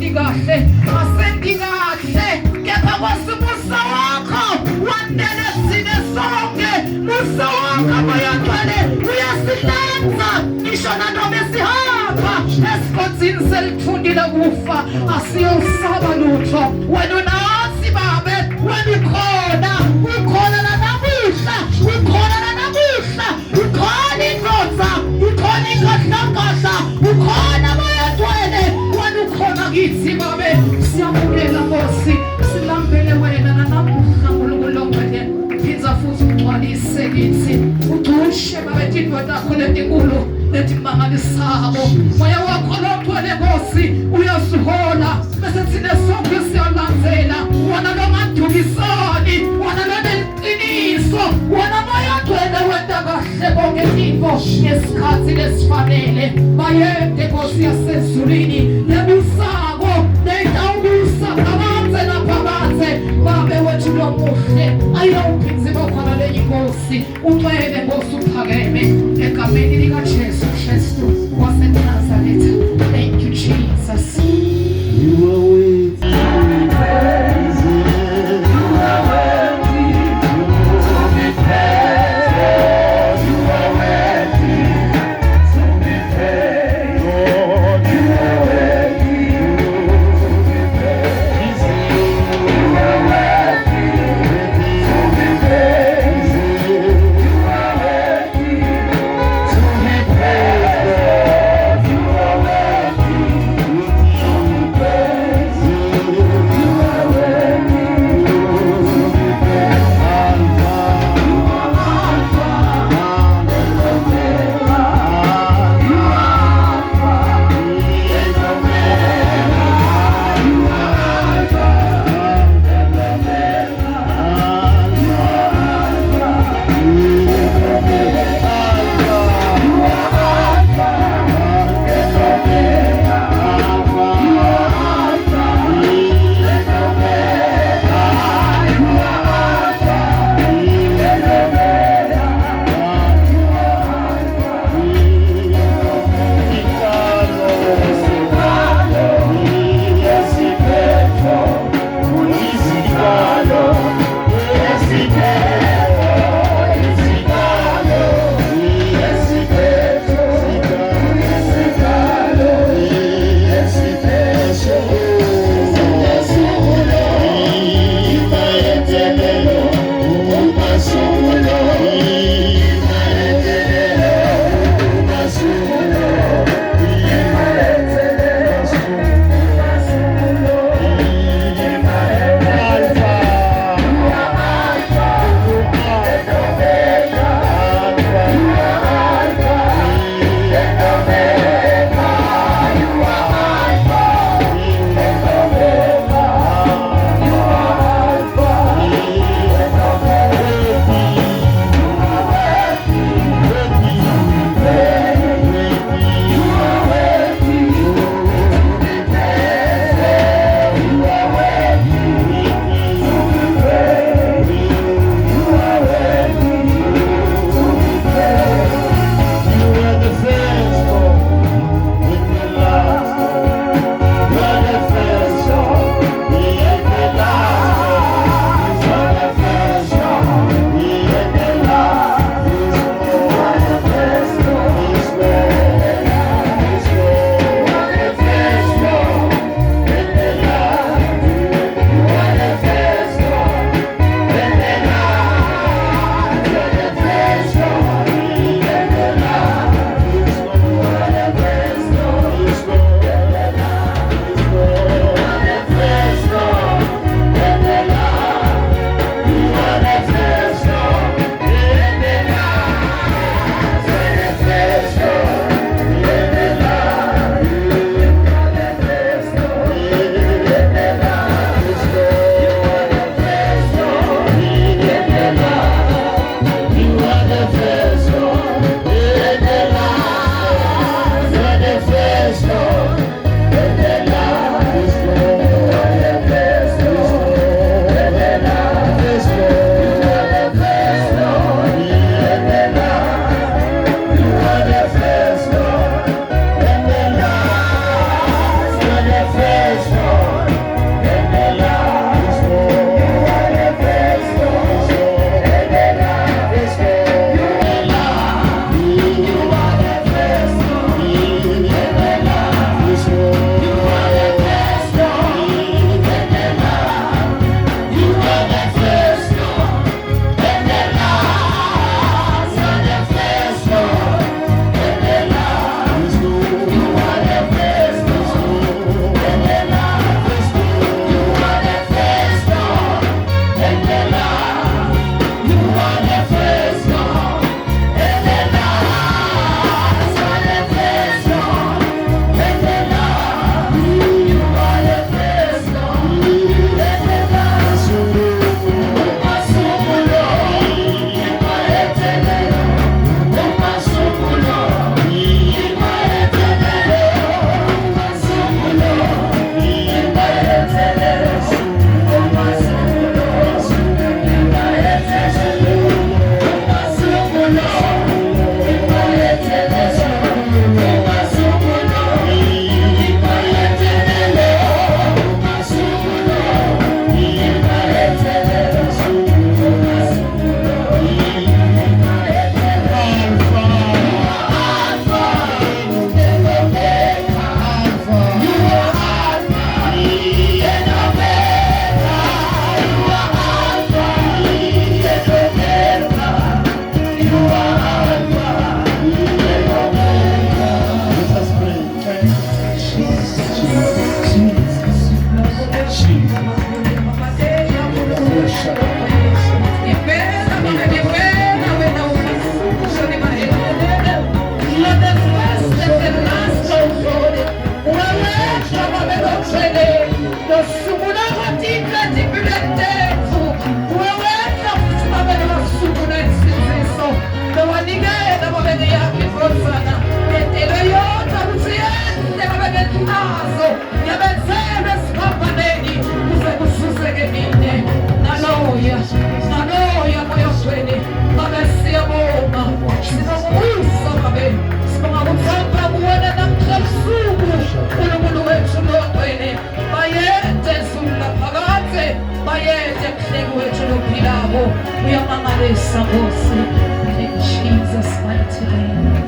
Asenti kahle, asenti kahle, kepha Nkosi musa wakho wandele sine sonke. Musa wakho Moya Ngcwele uyasihlanza ngisho nanoma sihamba esigodini selithundi lokufa, asiyosaba lutho. Wena unathi Babe, wena ukhona, ukhona nanamuhla, ukhona nanamuhla, ukhona indvodza, ukhona inkohlonkohla, ukhona Moya Ngcwele, wena ukhona kithi Babe. Siyamukela Nkosi, silambele wena nanamuhla Nkulunkulu ongcwele, phindza futhi ugcwalise kithi, ugcushe Babe tintfo takho letinkulu letimangalisako. Moya wakho longcwele Nkosi uyasihola, bese thina sonke siyalandzela wona longadukisani, wona loneliciniso, wona Moya ongcwele wenta kahle konke tintfo ngesikhatsi lesifanele. Bayede Nkosi yasezulwini lebusako leyitawubusa phakadze naphakadze. Babe wethu lomuhle, ayawuphindze bakhona lenye inkosi. Ucwele Nkosi uphakeme egameni likaJesu Kristu waseNazaretha. Thank you Jesus. You are with Sibete mhleki wethu lophilako uyamangalisa Nkosi in Jesus mighty name.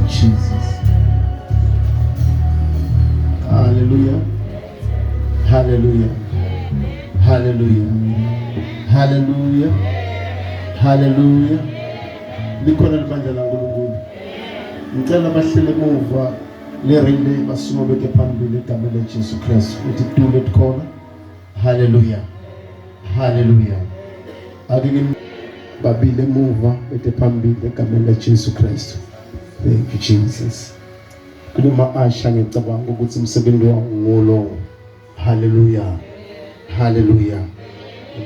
Jesus. Hallelujah. Hallelujah. Hallelujah. Hallelujah. Hallelujah. Likhona libandla laNkulunkulu. Ngicela abahlele emuva le relay basuke beke phambili egameni laJesu Kristu. Uthi tulo likhona. Hallelujah. Hallelujah. Ake babili emuva bete phambili egameni laJesu Kristu. Thank you Jesus. Kuluma asha ngicabanga ukuthi umsebenzi wawo ngulo. Hallelujah. Hallelujah.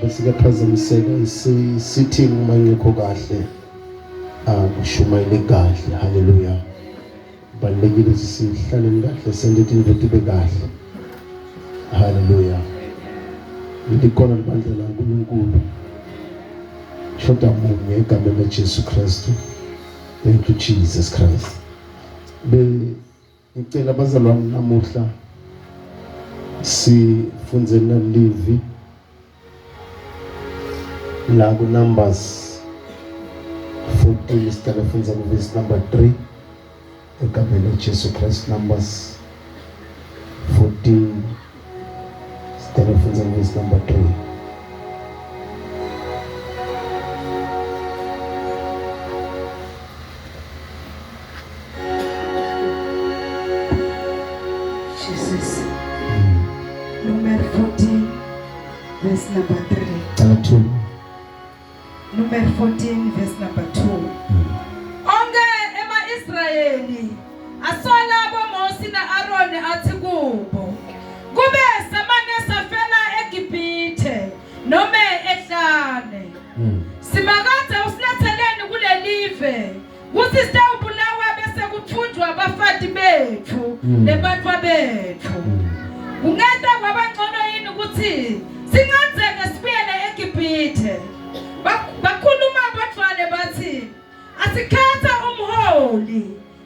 Bese kuyaphazamiseka isitting uma ngekho kahle. Ah kushumayele kahle. Hallelujah. Balekile sihlaleni kahle sente tintfo tibe kahle. Hallelujah. Likhona libandla laNkulunkulu. Shoda munye egameni laJesu Kristu. Thank you Jesus Christ. Be ngicela bazalwane namuhla sifunze nalivi la ku Numbers 14 siqale fundza ku verse number 3 egameni laJesu Christ Numbers 14 siqale fundza ku verse number 3. Jesus. Number 14, verse number 3. Cala 2. Number 14, verse number 2. Onke ema-Israyeli asola boMosi na-Aroni athi kubo, kube samane safela eGibhithe nome ehlane. Simakade usiletheleni kulelive kutsi sitawubulawa bese kutfunjwa abafati bethu nebantfwa bethu. Kungenta kwaba ngcono yini kutsi sincandzeke sibuyele eGibhithe? Bakhuluma bodvwane batsi, asikhethe umholi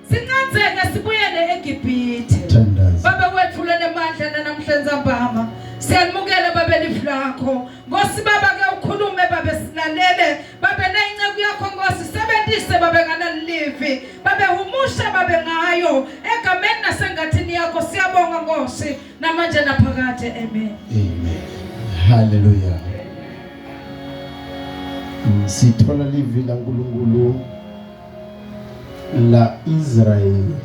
sincandzeke sibuyele eGibhithe. Thandaza. Babe wethu lonemandla nanamhla ntsambama siyamukela babe lifu lakho Nkosi baba ke ukhulume babe silalele babe nayinceku yakho Nkosi sebentise babe ngalalivi babe humusha babe ngayo egameni nasengathini yakho siyabonga Nkosi namanje naphakade amen. Amen. Hallelujah. Sithola livi laNkulunkulu la Israyeli.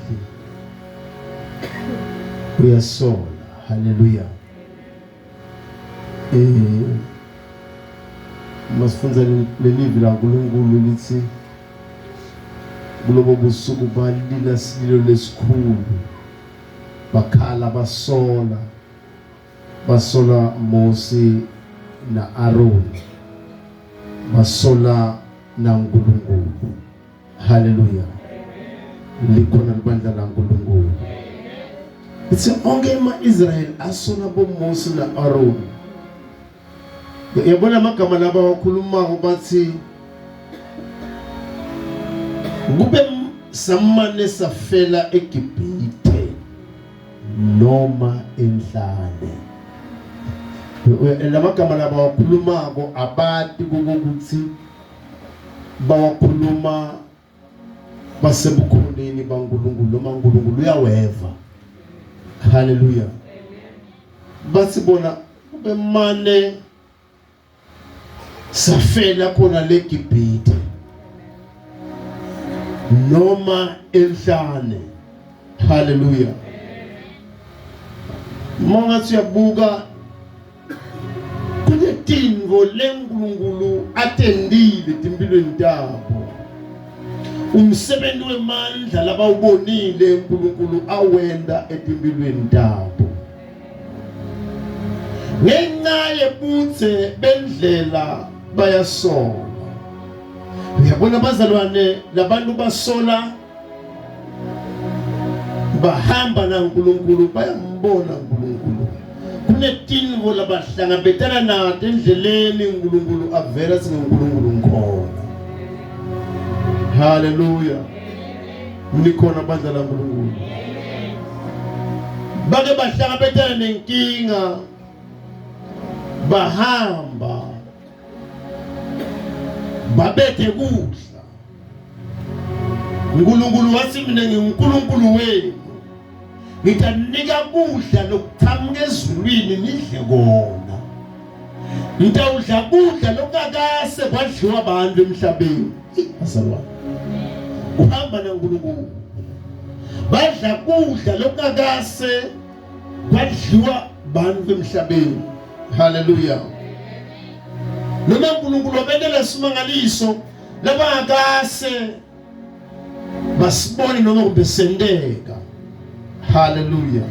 Uyasola. Hallelujah. Eh masifundza lelivi laNkulunkulu lithi kulobo busuku balila sililo lesikhulu bakhala basola basola Mosi na Aaron basola naNkulunkulu. Haleluya. Likhona libandla laNkulunkulu. Ithi onke ama-Israyeli asola boMose na-Aroni. Yabona amagama laba wakhulumako bathi kube samane safela eGibhithe noma enhlane. Lamagama laba wakhulumako abati ukuthi bawakhuluma basebukhoneni baNkulunkulu noma uNkulunkulu uyaweva. Haleluya. Bathi bona kube mane safela khona leGibhithe noma enhlane. Haleluya. Mongathi uyabuka Kunetintfo leNkulunkulu atendile etimpilweni tabo. Umsebenzi wemandla labawubonile uNkulunkulu awenda etimpilweni tabo. Ngenxa yebutse bendlela bayasola. Uyabona bazalwane labantu basola bahamba naNkulunkulu bayambona uNkulunkulu. Kunetintfo labahlangabetana nato endleleni uNkulunkulu avela singuNkulunkulu ngikhona. Haleluya. Nikhona bandla laNkulunkulu. Bake bahlangabetana nenkinga. Bahamba babethe kudla. uNkulunkulu wathi mina nginguNkulunkulu wenu, ngitanika kudla lokuqhamuka ezulwini nidle kona. Ngitawudla kudla lokungakase kwadliwa abantu emhlabeni. Bazalwane, uhamba naNkulunkulu, badla kudla lokungakase kwadliwa bantu emhlabeni. Haleluya! Noma uNkulunkulu wabentela simangaliso labangakase basibone noma kumbe senteka. Haleluya!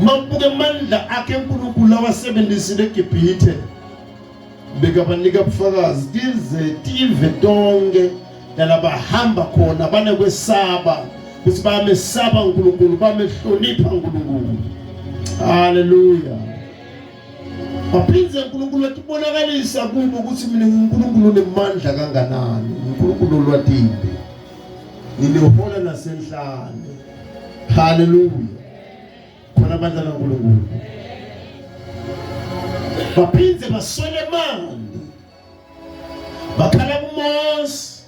Mabuke amandla akhe uNkulunkulu awasebenzisile eGibhithe, bekabanika ubufakazi tize tive tonke lalabahamba khona banekwesaba ukuthi bayamesaba uNkulunkulu, bamehlonipha uNkulunkulu. Haleluya! Waphinde uNkulunkulu watibonakalisa kubo ukuthi mina nginguNkulunkulu onemandla kanganani, uNkulunkulu olwatile, nginihola nasenhlane. Haleluya! Khona amandla kaNkulunkulu. Baphinde baswele amanzi, bakhala kuMose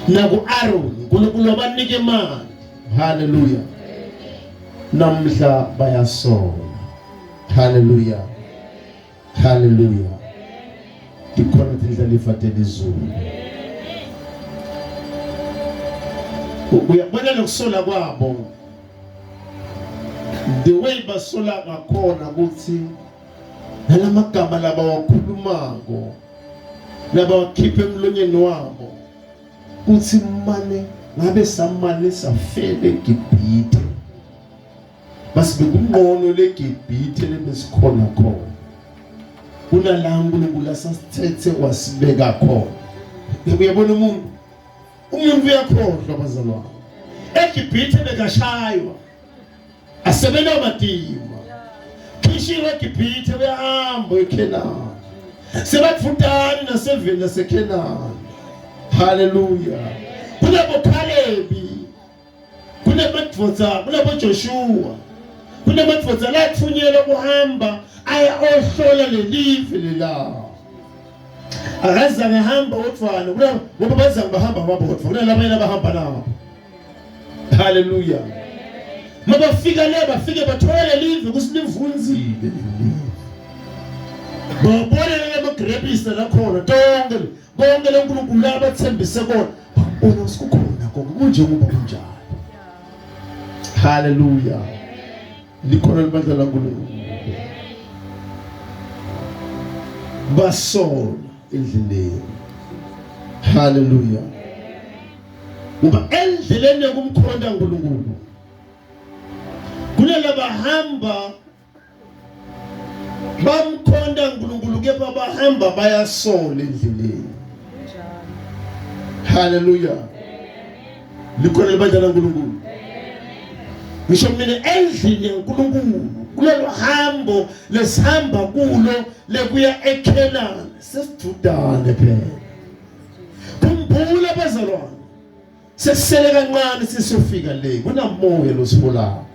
naku-Aaron, uNkulunkulu wabanika imali. Haleluya! Namhla bayasola. Haleluya, haleluya! Tikhona tindlalifa telizulu. Uyabona lokusola kwabo, the way basola ngakhona ukuthi nalamagama labawakhulumako labawakhipha emlonyeni wabo kuthi mane ngabe samane safele eGibhithe, basi bekunqono leGibhithe lebesikhona khona kunala uNkulunkulu asasithethe wasibeka khona. Uyabona umuntu uyakhohlwa bazalwane. EGibhithe bekashaywa asebenza matima, khishiwe eGibhithe uyahamba eKhenani, sebathutani naseveni laseKhenani. Haleluya! Kunabo Khalebi, kunemadvodza, kunabo Joshua, kunemadvodza lathunyelwa kuhamba aya ohlola lelive lela. Akazange ahamba odvwana, ngoba bazange bahamba babodvwa, kunalabanye labahamba nabo. Haleluya! Mabafika le bafike bathola lelive ukuthi livunzile lelive, babona lamagrepisi lakhona tonke konke leNkulunkulu abathembise kona, bakubona ukuthi kukhona konke kunjengoba kunjalo. Haleluya! Likhona libandla laNkulunkulu. Basola endleleni. Haleluya! Ngoba endleleni yokumkhonta uNkulunkulu kunalabahamba bamkhonta uNkulunkulu, kepha bahamba bayasola endleleni. Haleluya! Likhona libandla laNkulunkulu. Ngisho mina endlini yaNkulunkulu kulolu hambo lesihamba kulo lekuya eKhenani, sesidudane phela. Khumbula bazalwane, sesisele kancane sisofika le, kunamoya losibulayo.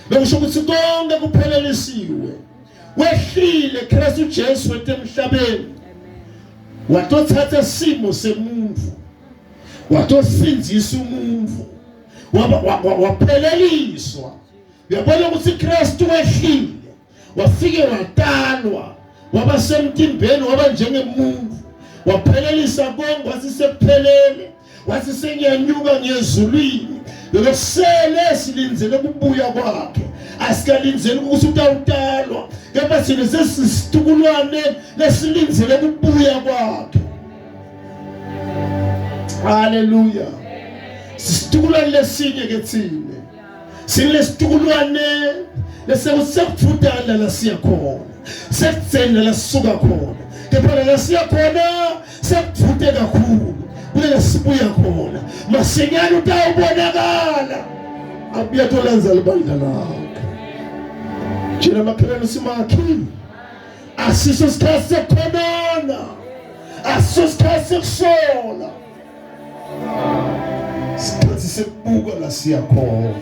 Lokusho ukuthi konke kuphelelisiwe. Wehlile Kristu Jesu wetemhlabeni, watothatha simo semuntu, watosindzisa umuntu, wapheleliswa. Uyabona ukuthi Kristu wehlile, wafike watalwa, waba semtimbeni, waba njengemuntu, waphelelisa konke, wathi sekuphelele, wathi sengiyanyuka ngiyezulwini. Lelo sele silindzele kubuya kwakhe, asikalindzeli ukuthi utawutalwa, kepha thina sesisitukulwane lesilindzele kubuya kwakhe. Haleluya! Sisitukulwane lesinye ke thina, silesitukulwane lesekudala la siya khona, sekudzeni la sisuka khona, kepha la siya khona sekudvute kakhulu kulele sibuya khona. Masinyane utawubonakala abuya tolanza libandla lakhe. Tshela makhelwane simakhi, asiso sikhathi sekukhonona, asiso sikhathi sekusola, sikhathi sekubuka la siya khona.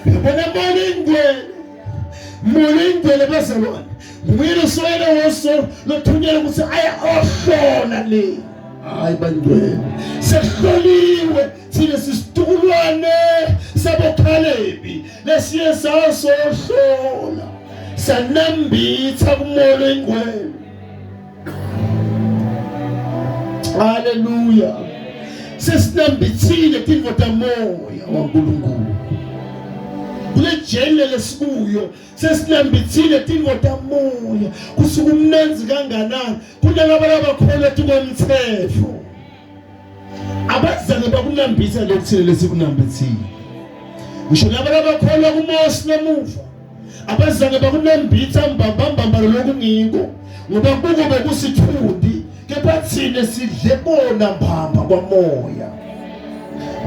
Yabona mona ingcwele, mona ingcwele bazalwane. Nguye losoyele woso lothunyelwe ukuthi aye ohlola le. Hayi bangcwele. Sekuhloliwe thina sisitukulwane saboKhalebi lesiye sasohlola. Sanambitha kumolo ingcwele. Haleluya. Sesinambithile tintfo tamoya waNkulunkulu. Kule jele lesikuyo sesinambithile tintfo tamoya kusuka umnanzi kanganani kunalaba labakholwa tikwemtsetfo abazange bakunambitha lokuthile lesikunambithile ngisho laba labakholwa kuMosi namuva abazange bakunambitha mbambambamba lokungiko ngoba kuko bekusithundi kepha thina sidle bona mbamba kwamoya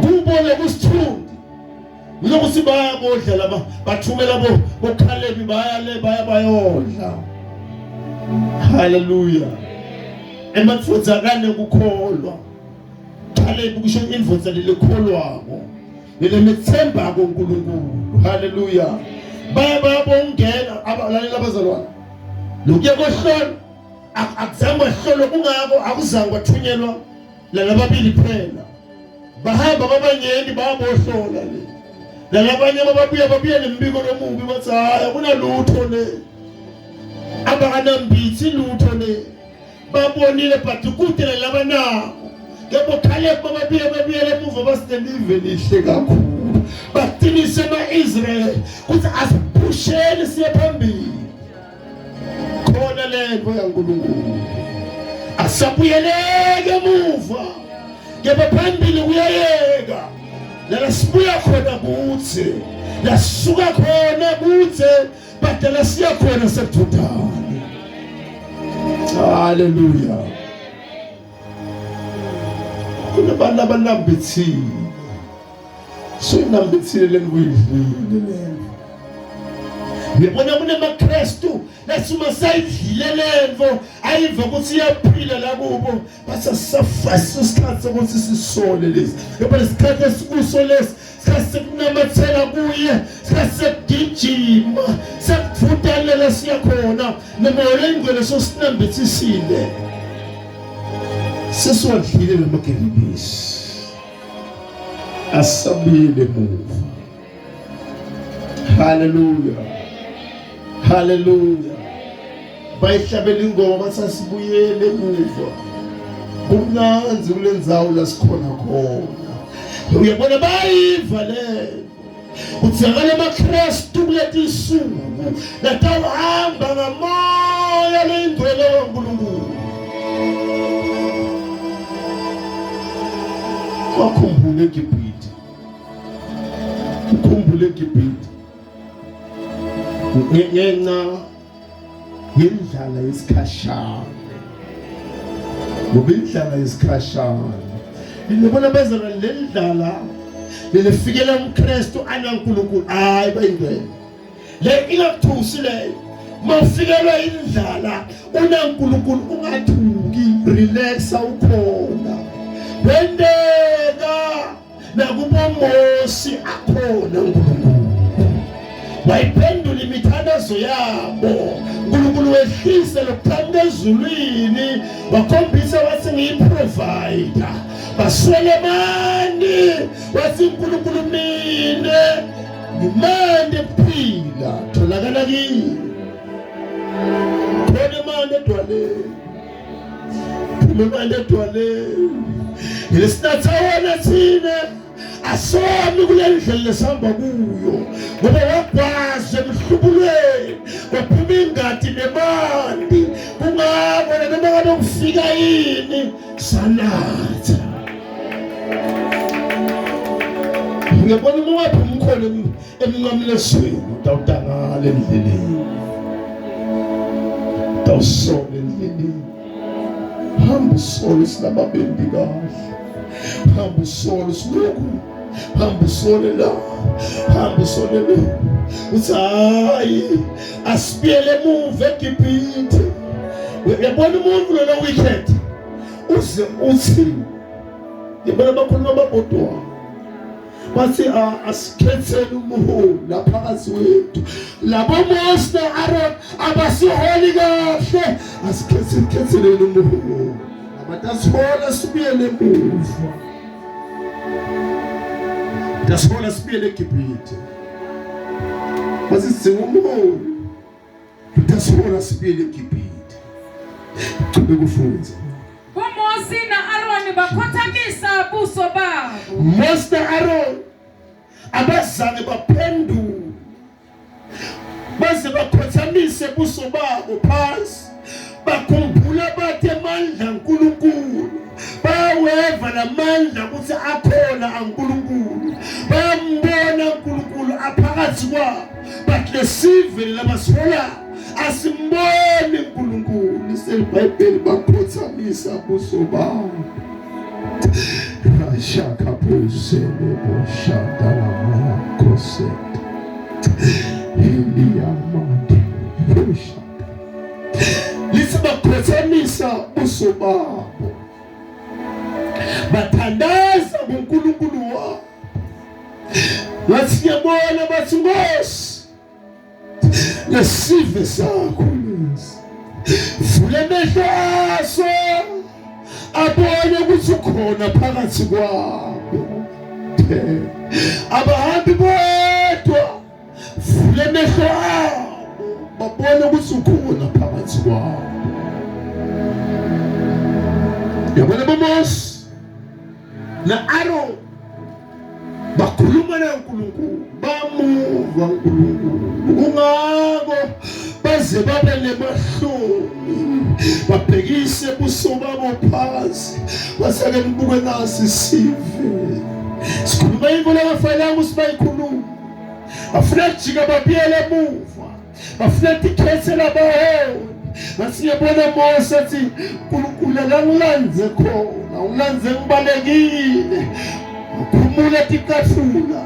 kubo lokusithundi Lokuthi bayabodla laba bathumela bo boKhalebi baya le baya bayodla. Hallelujah. Emadvodza kanekukholwa. Khalebi kusho indvodza lelikholwako. Lelemethembako uNkulunkulu. Hallelujah. Baya bayabongena abalalela abazalwane. Lokuya kohlola akuzange kwahlolwa kungako akuzange kwathunyelwa lalababili kuphela bahamba babanyenti babohlola le lalabanye bababuya babuya nembiko lomubi bathi hayi akunalutho le abakanambithi lutho le babonile but kude lalabanako kepha Caleb bababuya babuyela emuva basinelive lihle kakhulu baqinise ama-Israyeli ukuthi asiphusheni siye phambili khona lento yaNkulunkulu asabuyeleke emuva kepha phambili kuyayeka lala sibuya khona kutsi lasuka khona kutse badala siya khona sekududane haleluya kunabantu abalambithile suyinambithile lengikuyidlile lento ngibona kunemaKristu lasuma sayidlile lento ayiva ukuthi iyaphila la kubo base sisafasa isikhathi sokuthi sisole lesi kepha lesikhathi esikuso lesi sikhathi sekunamathela kuye sikhathi sekugijima sekuvutelela siya khona nomoya oyingcwele sosinambithisile sesiwadlile lamagelebisi asabuyele emuva haleluya haleluya bayihlabela ingoma bathi asibuyele emuva kumnanzi kule ndzawo la sikhona khona uyabona bayiva le kudzakala amaKristu kuletinsuku latawuhamba ngamoya leyingcwele waNkulunkulu wakhumbule eGibhithe ukhumbule eGibhithe ngenxa yindlala yesikhashana ngoba indlala yesikhashana ngibona bazalwane le ndlala lelifikela umKristu anaNkulunkulu hayi bayingcwele le ingakuthusi leyo mawufikelwa indlala unaNkulunkulu ungathuki relaxa ukhona wendeka nakuboMosi akhona uNkulunkulu wayiphendula imithandazo yabo uNkulunkulu wehlise lokuqhamuka ezulwini wakhombisa wathi ngiyiprovider baswele mani wathi uNkulunkulu mina ngimande kuphila tholakala kimi khona manje edwaleni phuma manje edwaleni lesinatha wona thina asomi kule ndlela lesihamba kuyo ngoba wagwaza emhlubulweni kwaphuma ingadi nemandi kungako noma ngabe kufika yini sanatha Ngiyabona uma ungaphumi khona emnqamlezweni utawutangala endleleni. Utawusola endleleni. Hamba usole sinababembi kahle. Hamba usole silokhu. Hamba usole la. Hamba usole lo. Uthi hayi asibuyele emuva eGibhithe. Uyabona umuntu lona weekend uze uthi ngibona bakhuluma babodwa. Bathi asikhetheni umuholi laphakathi wethu. Labo Mose na-Aaron abasiholi kahle, asikhetheleni umuholi. Abatasihola sibuyele emuva. Tasihola sibuyele eGibhithe. Bathi sidinga umuholi. Utasibona sibili eGibhithe. Chubeka ufundze. BoMosi na-Aroni bakhothamisa buso babo. Mose na-Aroni abazange baphendule baze bakhothamise buso babo phansi bakhumbula bathi amandla kaNkulunkulu bayaweva lamandla ukuthi akhona aNkulunkulu bayambona uNkulunkulu aphakathi kwabo but lesive labasihola asimboni uNkulunkulu liselibhayibheli bakhothamisa buso babo rashakapuzele boshadalamayakosete iliyamande bosha lithi bakhothamisa buso babo bathandaza kuNkulunkulu wabo Ngathi ngiyabona bathi Nkosi lesive sakho lesi vula amehlo aso abone ukuthi ukhona phakathi kwabo abahambi bodwa vula amehlo abo babone ukuthi ukhona phakathi kwabo yabona boMose na-Aaron bakhuluma naNkulunkulu bamuva uNkulunkulu kungako baze babe nemahloni babhekise buso babo phansi basake nibuke nasi sive sikhuluma into lengafanelanga ukuthi bayikhulume bafuna kujika babuyele emuva bafuna tikhethela abaholi ngasiyabona Mose athi uNkulunkulu akangilanze khona ungilanze ngibalekile ngikhumula ticatfula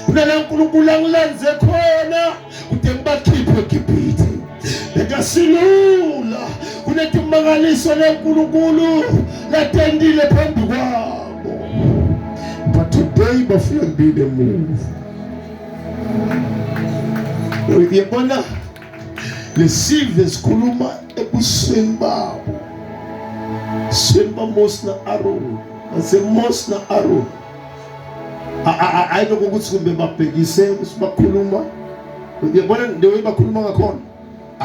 kunala uNkulunkulu angilanze khona kude ngibakhiphe eGibhithe bekasilula kunetimangaliso leNkulunkulu latendile phambi kwabo but today bafuna kubile emuva Uyabona lesive sikhuluma ebusweni babo sweni baMose na-Aroni baseMose na-Aroni hayi ukuthi kumbe babhekise ukuthi bakhuluma uyabona the way bakhuluma ngakhona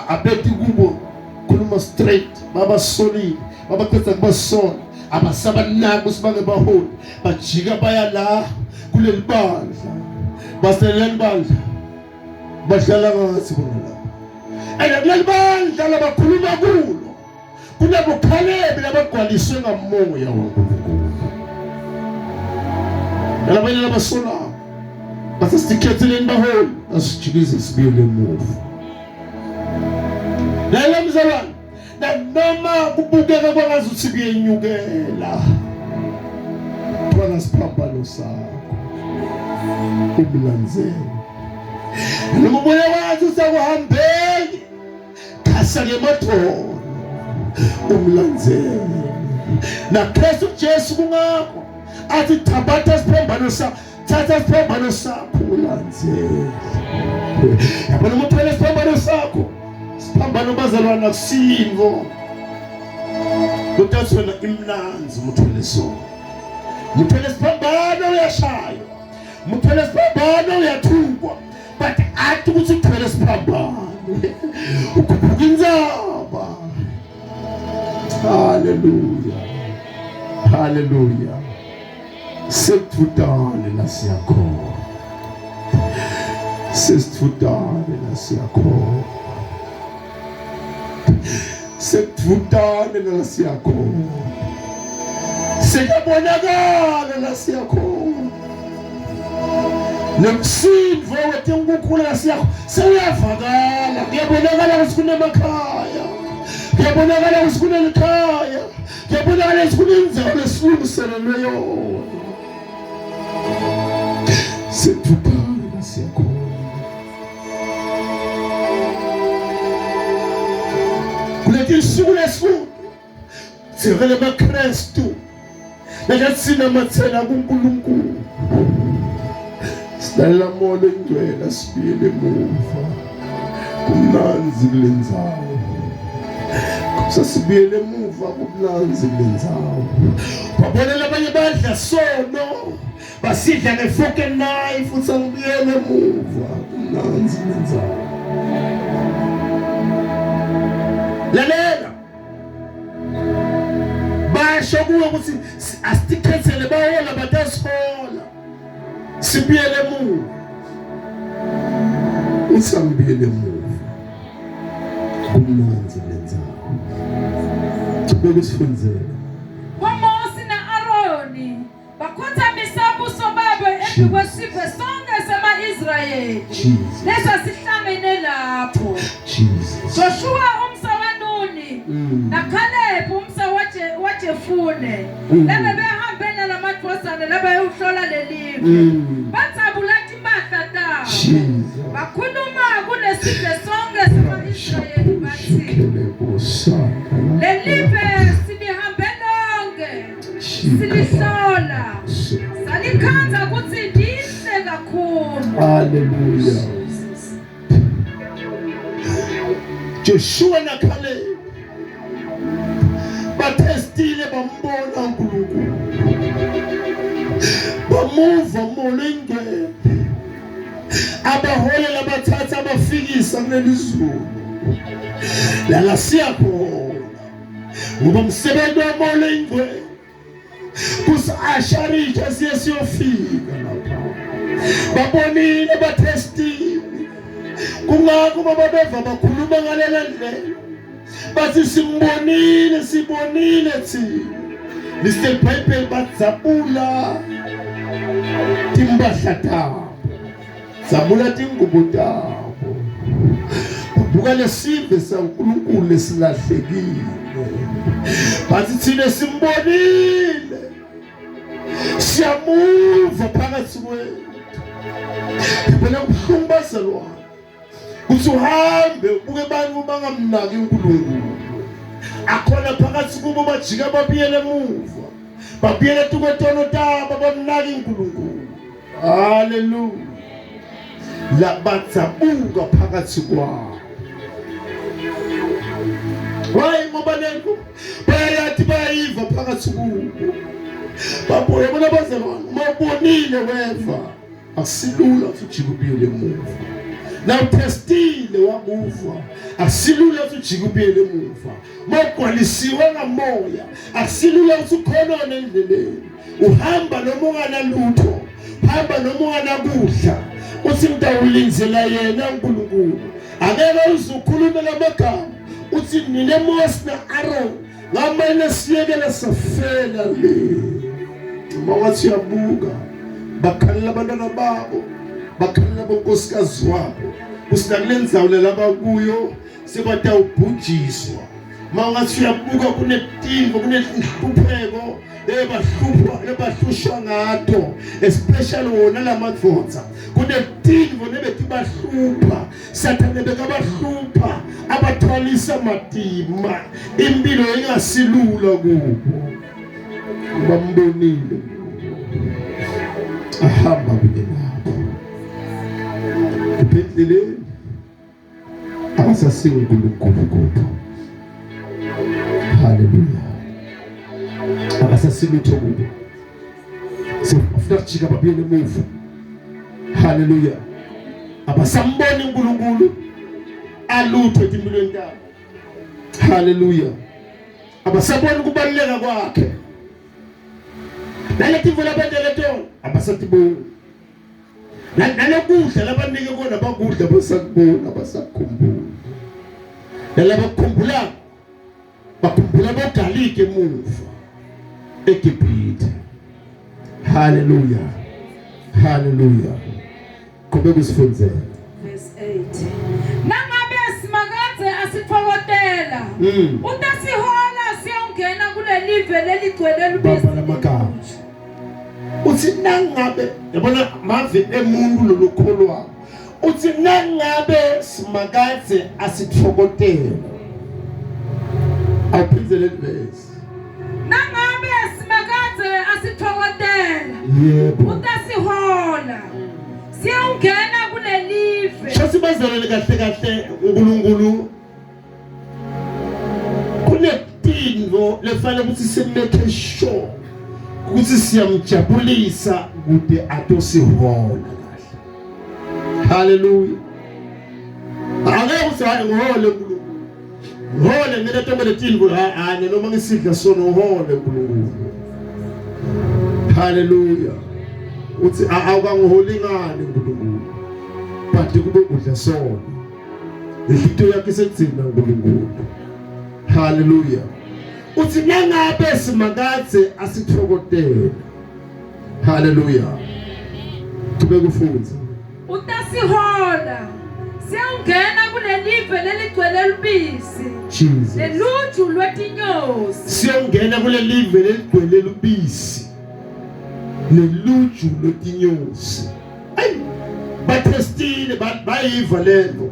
abeti kubo khuluma straight babasolile babaqeda kubasola abasabanaki ukuthi bangebaholi bajika baya la kuleli bandla baseleli bandla badlala ngathi bona lapha and kuleli bandla labakhuluma kulo kunabokhalebe labagcwaliswe ngamoya waNkulunkulu nalabanye labasolako basesitikhetheleni baholi basijikise sibuyele emuva lelo mzalwane nanoma kubukeka kwangazuthi kuyenyukela thwala siphambano sakho umlandzele noma ubuye wathi usakuhambeki khasa ngemadolo umlandzele naKristu Jesu kungakho athi thabatha isiphambano sakho thatha isiphambano sakho ulandzele yabona uma uthwele isiphambano sakho isiphambano bazalwana akusinto kutathi wena imnanzi uma uthwele sona muthwele isiphambano uyashaywa muthwele isiphambano uyathukwa but athi ukuthi uthwele isiphambano ukhuphuka intsaba haleluya haleluya Sesithutane la siyakhona. Sesithutane la siyakhona. Sekuthutane la siyakhona. Sekuyabonakala la siyakhona. Nemsindvo wetinkukhula la siyakhona sewuyavakala. Kuyabonakala ukuthi kunemakhaya. Kuyabonakala ukuthi kunelikhaya. Kuyabonakala ukuthi kunendzawo lesilungiselelwe yona. Sithuthana siyakhona. Kuleti nsuku lesifundo sivele maKristu lakathina mathela kuNkulunkulu. Silalela moya engcwele sibuyele emuva. Kumnandzi kule ndzawo. Sasibuyele emuva kumnandzi kule ndzawo. Babona labanye badla sono basidla ngefork and knife futhi angibuyele emuva kumnandzi kule ndzawo. Lalela basho kuwe ukuthi asitikhethele bahola batasihola sibuyele emuva usambuyele emuva kumnandzi lendzawo chubeka usifundzele boMosi na-Aroni bakhothamisa ubuso babo embikwesive sonke sema-Israyeli lesasihlangene lapho. Joshua umsa waNuni naKhalebu umsa waJefune labebehambe nalamadvodzana labayewuhlola lelive badzabula timphahla tabo bakhuluma kulesive sonke sema-Israyeli batsi, Lelive silihambe lonkhe silihlola salikhandza kutsi lihle kakhulu. Hallelujah. Joshua naKhalebu bathestile bambona uNkulunkulu bamuva umoya oyingcwele abaholela bathatha abafikisa kuleli zulu lala siyakhona ngoba umsebenzi womoya oyingcwele Kusasharija siye siyofika lapha. Babonile bathestile. Kungakho uma babeva bakhuluma ngalela ndlela. Bathi simbonile sibonile thina. Lise iBhayibheli badzabula timpahla tabo. Dzabula tingubo tabo. Buka lesive saNkulunkulu lesilahlekile. Bathi thina simbonile. Siyamuva phakathi kwethu. Phela kubuhlungu bazalwane. Kuthi uhambe ubuke abantu bangamnaki uNkulunkulu. Akhona phakathi kubo bajika babuyele emuva. Babuyele tukwetono tabo bamnaki uNkulunkulu. Haleluya. Labadzabuka phakathi kwabo. Why ngoba lento bayayathi bayayiva phakathi kubo. Babuye bona bazalwane uma ubonile weva akusilula ukuthi ujike ubuyele emuva. Na utestile wakuva akusilula ukuthi ujike ubuyele emuva. Mawugcwalisiwe ngamoya akusilula ukuthi ukhonone endleleni. Uhamba noma unganalutho, hamba noma unganakudla. Uthi ngitawulindzela yena uNkulunkulu. Angeke uze ukhulume lamagama uthi nina Mose na-Aaron ngamane siyekele safela le. Uma wathi uyabuka bakhalela abantwana babo, bakhalela bonkosikazi wabo. Kusinakule ndzawo lelabakuyo sebatawubhujiswa uma ungathi uyabuka kunetintfo kunetinhlupheko ebahluphwa ebahlushwa ngato especially wona lamadvodza kunetintfo lebetibahlupha sathane bekabahlupha abathwalisa matima impilo ingasilula kubo bambonile ahamba kunye nabo ephendleleni akasasiwe uNkulunkulu kubo. Haleluya, akasasilutho kubo. Sifuna kujika babuyele emuva. Haleluya, abasamboni uNkulunkulu alutho etimpilweni tabo. Haleluya, abasaboni ukubaluleka kwakhe. Naleti labentele tona abasatiboni. Nalokudla labanike kona bakudla basakubona basakukhumbula. Nalabakukhumbula bakhumbula bogalike emuva eGibhithe. Haleluya. Haleluya. Qhubeka usifundzele. Verse 8. Nangabe Simakadze asitfokotela, utasihola siyongena kulelive leligcwele lubisi. Baba lamagama. Uthi nangabe yabona mave emuntu lolokholwako uthi nangabe Simakadze asitfokotela. Awuphindze le verse. Nangabe Simakadze asitfokotela, Yebo. utasihola. Siyawungena kulelive. Shothi bazalwane kahle kahle uNkulunkulu kunetinto lefanele ukuthi simeke sure ukuthi siyamjabulisa kude atosihola kahle. Hallelujah. Angeke uthi hayi ngihole uNkulunkulu. Ngihole mina tonke letinto hayi noma ngisidla sono uhole uNkulunkulu. Hallelujah. Uthi awukangiholi ngani uNkulunkulu. But kube kudla sono. Inhlitiyo yakhe isekudzina uNkulunkulu. Hallelujah. Uthi nangabe simakadze asithokotela. Hallelujah. Thubeka ufundze. Utasihola. Siyawungena kulelive leligcwele lubisi. Jesus. Neluju lwetinyosi. Siyongena kulelive leligcwele lubisi. Neluju lwetinyosi. Ayi bathestile bayiva lento.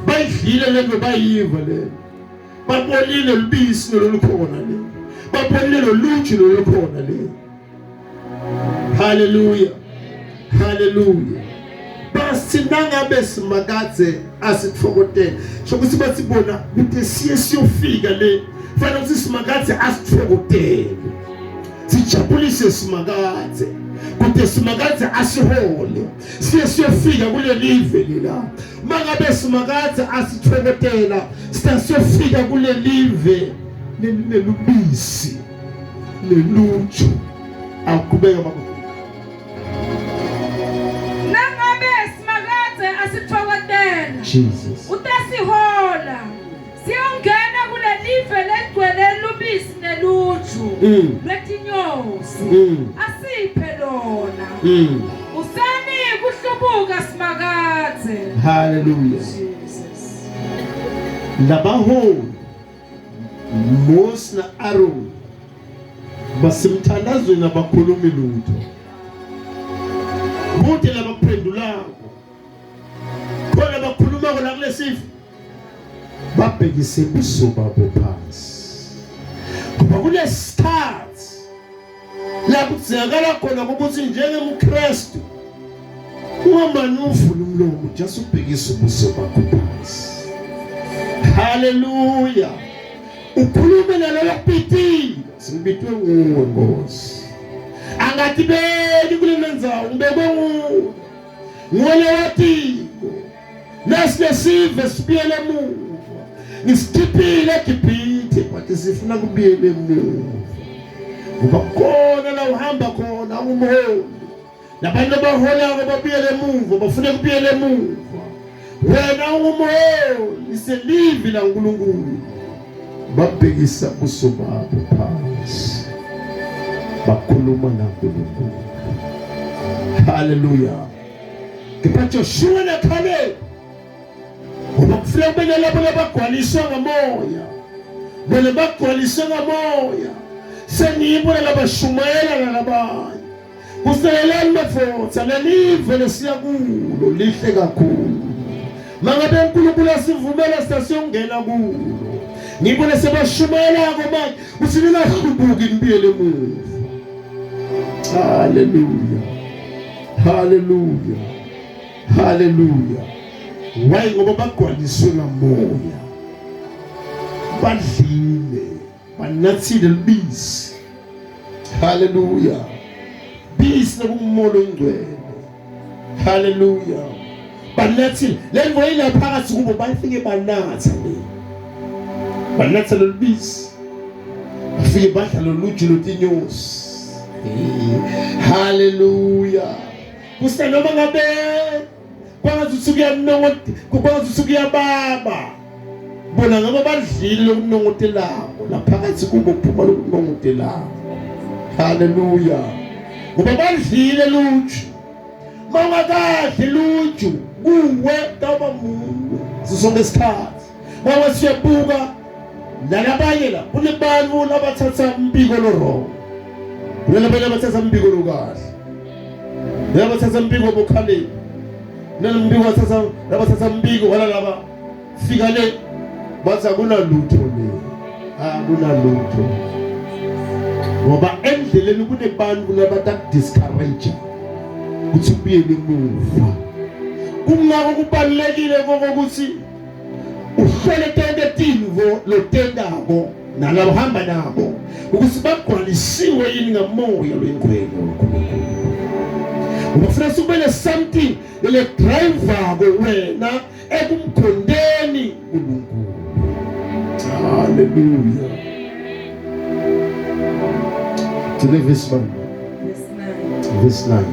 Bayidlile lento bayiva lento. Babonile lubisi lolukhona le. Babonile loluju lolukhona le. Hallelujah. Hallelujah. Basi nangabe simakadze asithokotele. Shokuthi bathi bona ukuthi siye siyofika le fanele ukuthi simakadze asithokotele. Sijabulise simakadze. Kude simakadze asihole. Siye siyofika kulelive lela. Mangabe simakadze asithokotela, siyofika kulelive lelinelubisi. Neluju awuqhubeka baba. Nangabe Simakadze asithokotela. Jesus. Utasihola. Siyongena kulelive legcwele lubisi neluju lwetinyosi. Asiphe lona. Usani kuhlubuka Simakadze. Hallelujah. Jesus. Labaholi Mose na Aaron basemthandazweni abakhulumi lutho. Kude labakuphendulako. Khona bakhulumako la kulesifo. Babhekise buso babo phansi. Ngoba kulesikhathi la kudzingakala khona ukuthi njengemKristu ungamane uvule umlomo just ubhekise ubuso bakho phansi. Haleluya. Ukhulume naloyo kupitile, singibitwe nguwe Nkosi. Angatibeki kule ndzawo, ngibekwe nguwe. Nguwe lowatiko. Nasi lesive sibuyele emuva. Ngisikhiphile eGibhithe but sifuna kubuyela emuva. Ngoba khona la uhamba khona ungumholi. Labantu abaholako babuyele emuva, bafuna kubuyela emuva. Wena ungumholi, iselivi laNkulunkulu. Babhekisa buso babo phansi. Bakhuluma naNkulunkulu. Hallelujah. Kepha Joshua naKhalebu ngoba kufuneka kube nalabo labagcwaliswa ngamoya bona bagcwaliswe ngamoya sengibo labashumayela nalabanye kuselelani madvodza lelive lesiya kulo lihle kakhulu mangabe uNkulunkulu asivumela sasiyongena kulo ngibo lesebashumayelako manje kutsi ningahlubuki nibuyele emuva haleluya haleluya haleluya why ngoba bagcwaliswe ngamoya badlile banathile lubisi haleluya bisi lokumola ongcwele haleluya banathile le nto ilaphakathi kubo bafike banatha le banatha lolubisi bafike badla loluju lwetinyosi haleluya kusenoma ngabe kwangathi kuyanongo kwangathi kuyababa bona ngabe badlile lokunongotelako laphakathi kubo kuphuma lokunongotelako haleluya ngoba badlile luju mawungakadli luju kuwe tawuba munyu sisonke isikhathi ngoba siyabuka nalabanye la kunebantu labathatha umbiko lo-wrong kunalabanye abathatha umbiko lokahle labathatha umbiko bokhaleni nalombiko bathatha labathatha umbiko wala laba fika le bathi akunalutho le akunalutho ngoba endleleni kunebantu labatakudiscourage Ukuthi ubuyele emuva. Kungako kubalulekile kokuthi uhlole tonke tintfo lotentako nalabahamba nabo ukuthi bagcwalisiwe yini ngamoya loyingcwele waNkulunkulu. Ngoba funa sibele something le driver wena ekumkhondeni uNkulunkulu. Hallelujah. Gcine verse 1. Verse 9.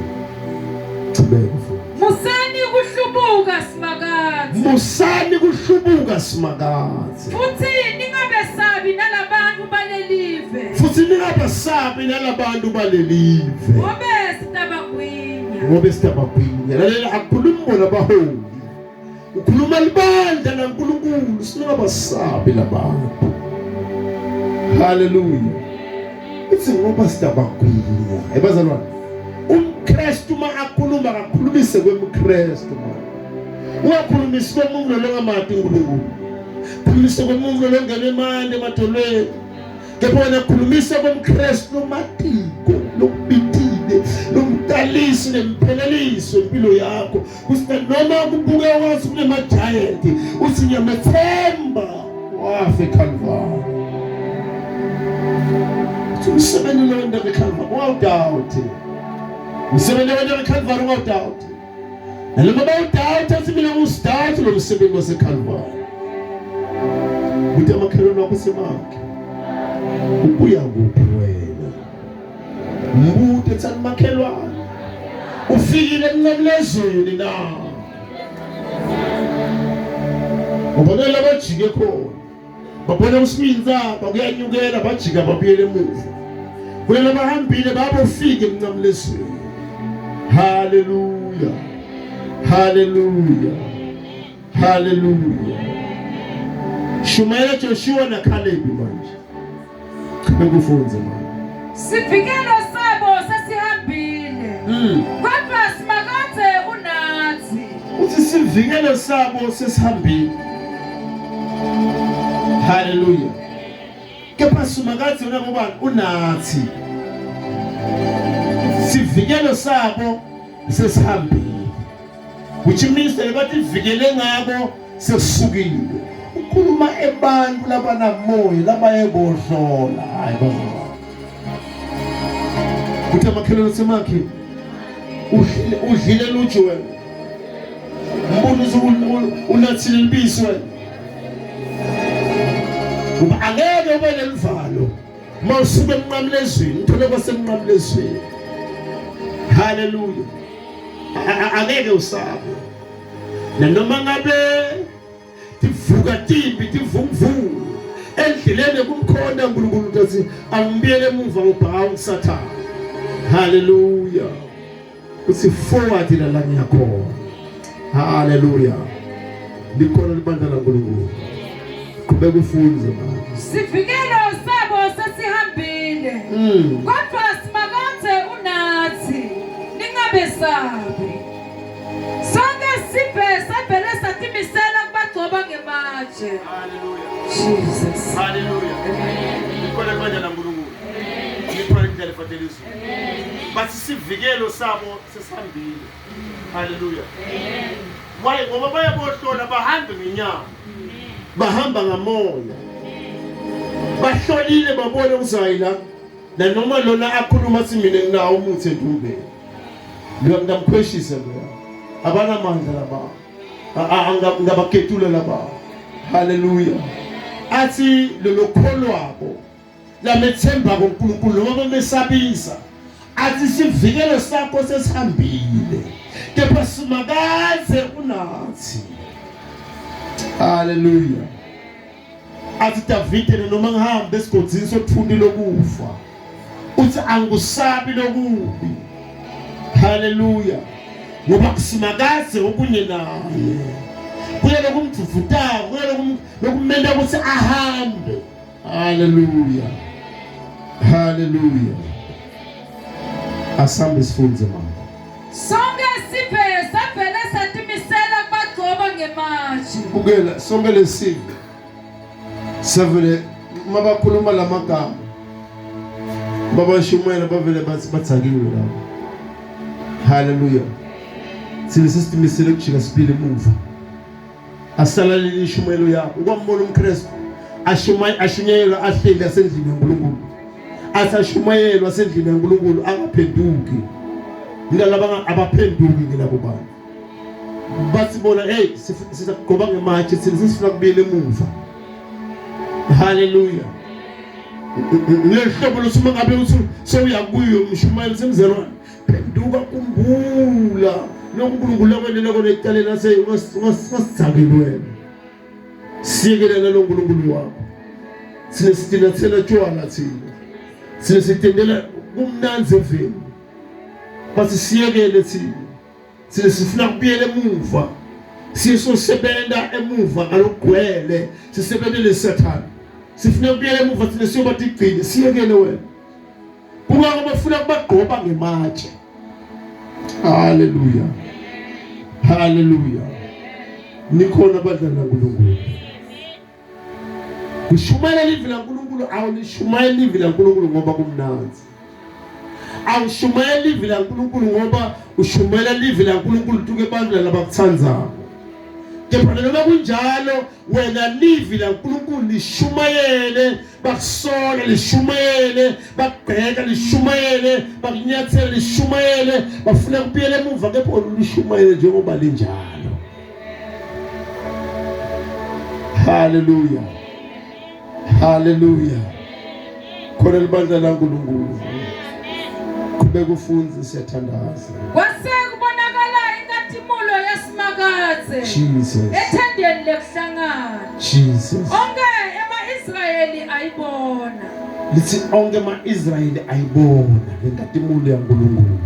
Chubeka mfowethu. Musani kuhlubuka Simakadze. Musani kuhlubuka Simakadze. Futhi ningabesabi nalabantu balelive. Futhi ningabesabi nalabantu balelive. Ngobe sitabagwinya. Ngobe sitabagwinya. Lalela akukhulumi bona abaholi. Ukhuluma libandla laNkulunkulu singabasabi labantu. Hallelujah. Ithi ngoba sitabagwinya. Ebazalwane. UmKristu uma akhuluma akakhulumise kwemKristu manje. Ungakhulumisi komuntu longamati uNkulunkulu. Khulumisa komuntu longena emandi emadolweni. Kepha wena khulumisa komKristu lomatiko lokubitile lomqalisi nempheleliso impilo yakho. Kuthi noma kubuke wazi kunema-giant uthi ngiyamethemba wafa eCalvary. Uthi umsebenzi lo wento eCalvary ungawudawuthi. Umsebenzi wento eCalvary ungawudawuthi. Naloma bawudawuthi athi mina ngiwusidawuthi lo msebenzi waseCalvary. Kuthi amakhelwane wakho semakhe. Ubuya kuphi wena? Mbude thani makhelwane. Ufikile emnqamlezweni na? Ubona labajike khona. Babona usiminza bakuyanyukela bajika babuyele emuva. Kulelo bahambile babofika emnqamlezweni. Hallelujah. Hallelujah. Hallelujah. Shumayela Joshua na Caleb manje. Bekufunze manje. Sivikelo sabo sesihambile. Kodwa Simakadze unathi. Uthi sivikelo sabo sesihambile. Hallelujah. Kepha Simakadze unakubani unathi. Sivikelo sabo sesihambile. Which means that bativikele ngabo sesukile. Ukhuluma ebantu labanamoya labaye bohlola. Hayi bazalwane. Kuthi amakhelwane semakhe udlile udlile luju wena. Mbona unathile libisi wena. Ngoba angeke ube nelivalo mawusuka emnqamlezweni uthole kwasemnqamlezweni. Hallelujah. Angeke usabe. Nanoma ngabe tivuka timbi tivunguvungu endleleni kumkhonta uNkulunkulu uthi angibuyele emuva ngibhawu uSathane. Hallelujah. Uthi forward la la ngiyakhona. Hallelujah. Likhona libandla laNkulunkulu. Qhubeka ufunze mama. Sivikelo sabo sesihambile. Kodwa Simakadze unathi. Ningabesabi. Sonke sive savele satimisela kubagcoba ngematshe. Hallelujah. Jesus. Hallelujah. Likhona ibandla laNkulunkulu. Likhona indlela efanele izulu. Bathi sivikelo sabo sesihambile. Hallelujah. Why ngoba bayabohlola bahambe ngenyama. Bahamba ngamoya. Bahlolile babone ukuthi hayi la nanoma lona akhuluma athi mina nginawo umuthi endumbeni. Lo ngamkhweshisa lo. Abanamandla laba. Ngabaketula laba. Hallelujah. Athi lolo kholwako lamethemba kuNkulunkulu noma bamesabisa athi sivikelo sakho sesihambile kepha Simakadze unathi. Hallelujah. Athi Davide noma ngihambe esigodini sothunti lokufa uthi angikusabi lokubi. Hallelujah. Ngoba kuSimakadze okunye naye. Kuye lokumdvudvutako, kuye lokumenta ukuthi ahambe. Hallelujah. Hallelujah. Asambe sifunze mama. Sonke sive savele satimisela kubagcoba ngematshe. Bukela sonke lesive savele mabakhuluma lamagama babashumayela bavele bathi bathakiwe labo. Haleluya. Sine sesitimisele kujika sibili emuva. Asalaleli ishumayelo yakho. Ukwambona umKristu ashumaye ashunyayelwa ahleli asendlini yaNkulunkulu. Asashumayelwa asendlini yaNkulunkulu angaphenduki. Yilaba abaphenduki ke labo bantu. Bathi bona hey sizakugoba ngematshe thina sesifuna kubuyela emuva. Haleluya. Lehlobo lothi uma ngabe uthi sewuyakuyo umshumayeli semzelwane phenduka kumbula loNkulunkulu akwelele kona ecaleni ase ungasithakeli wena siyekelela lo Nkulunkulu wakho sine sitinathela tshwala thina sine sitendela kumnanzi eveni bathi siyekele thina sine sifuna kubuyela emuva siye sosebenza emuva ngalokugcwele sisebenzele sathane sifuna kubuyela emuva thina siyoba tigcine siyekele wena Kungako bafuna kubagqoba ngematshe. Haleluya. Haleluya. Nikhona abadlala uNkulunkulu. Kushumayela livi laNkulunkulu awulishumayela livi laNkulunkulu ngoba kumnandzi. Awushumayela livi laNkulunkulu ngoba ushumayela livi laNkulunkulu tuke abantu labakutsandzako. Kepha noma kunjalo wena livi laNkulunkulu lishumayele bakusola lishumayele bakubheka lishumayele bakunyathela lishumayele bafuna kubuyela emuva kepha lishumayele njengoba linjalo haleluya haleluya khona libandla laNkulunkulu qhubeka ufunze siyathandaza kwase kubonakala inkatimulo yasimakadze Jesus ethendeni lekuhlangana Jesus onke ema-Israyeli ayibona lithi onke ama-Israyeli ayibona lenkatimulo yaNkulunkulu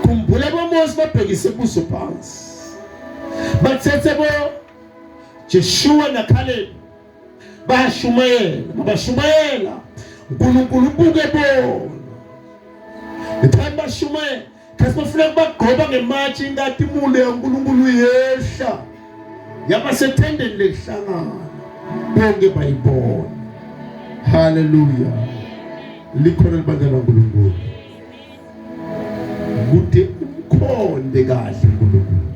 khumbula boMose babhekise buso phansi bathethe bo Jeshua naCaleb bayashumayela babashumayela uNkulunkulu ubuke bona ngithanda bashumayela Kasi bafuna kubagqoba ngematshe inkatimulo yaNkulunkulu yehla yaba sethendeni lekuhlangana bonke bayibona. Haleluya. Likhona libandla laNkulunkulu. Kude umkhonde kahle uNkulunkulu.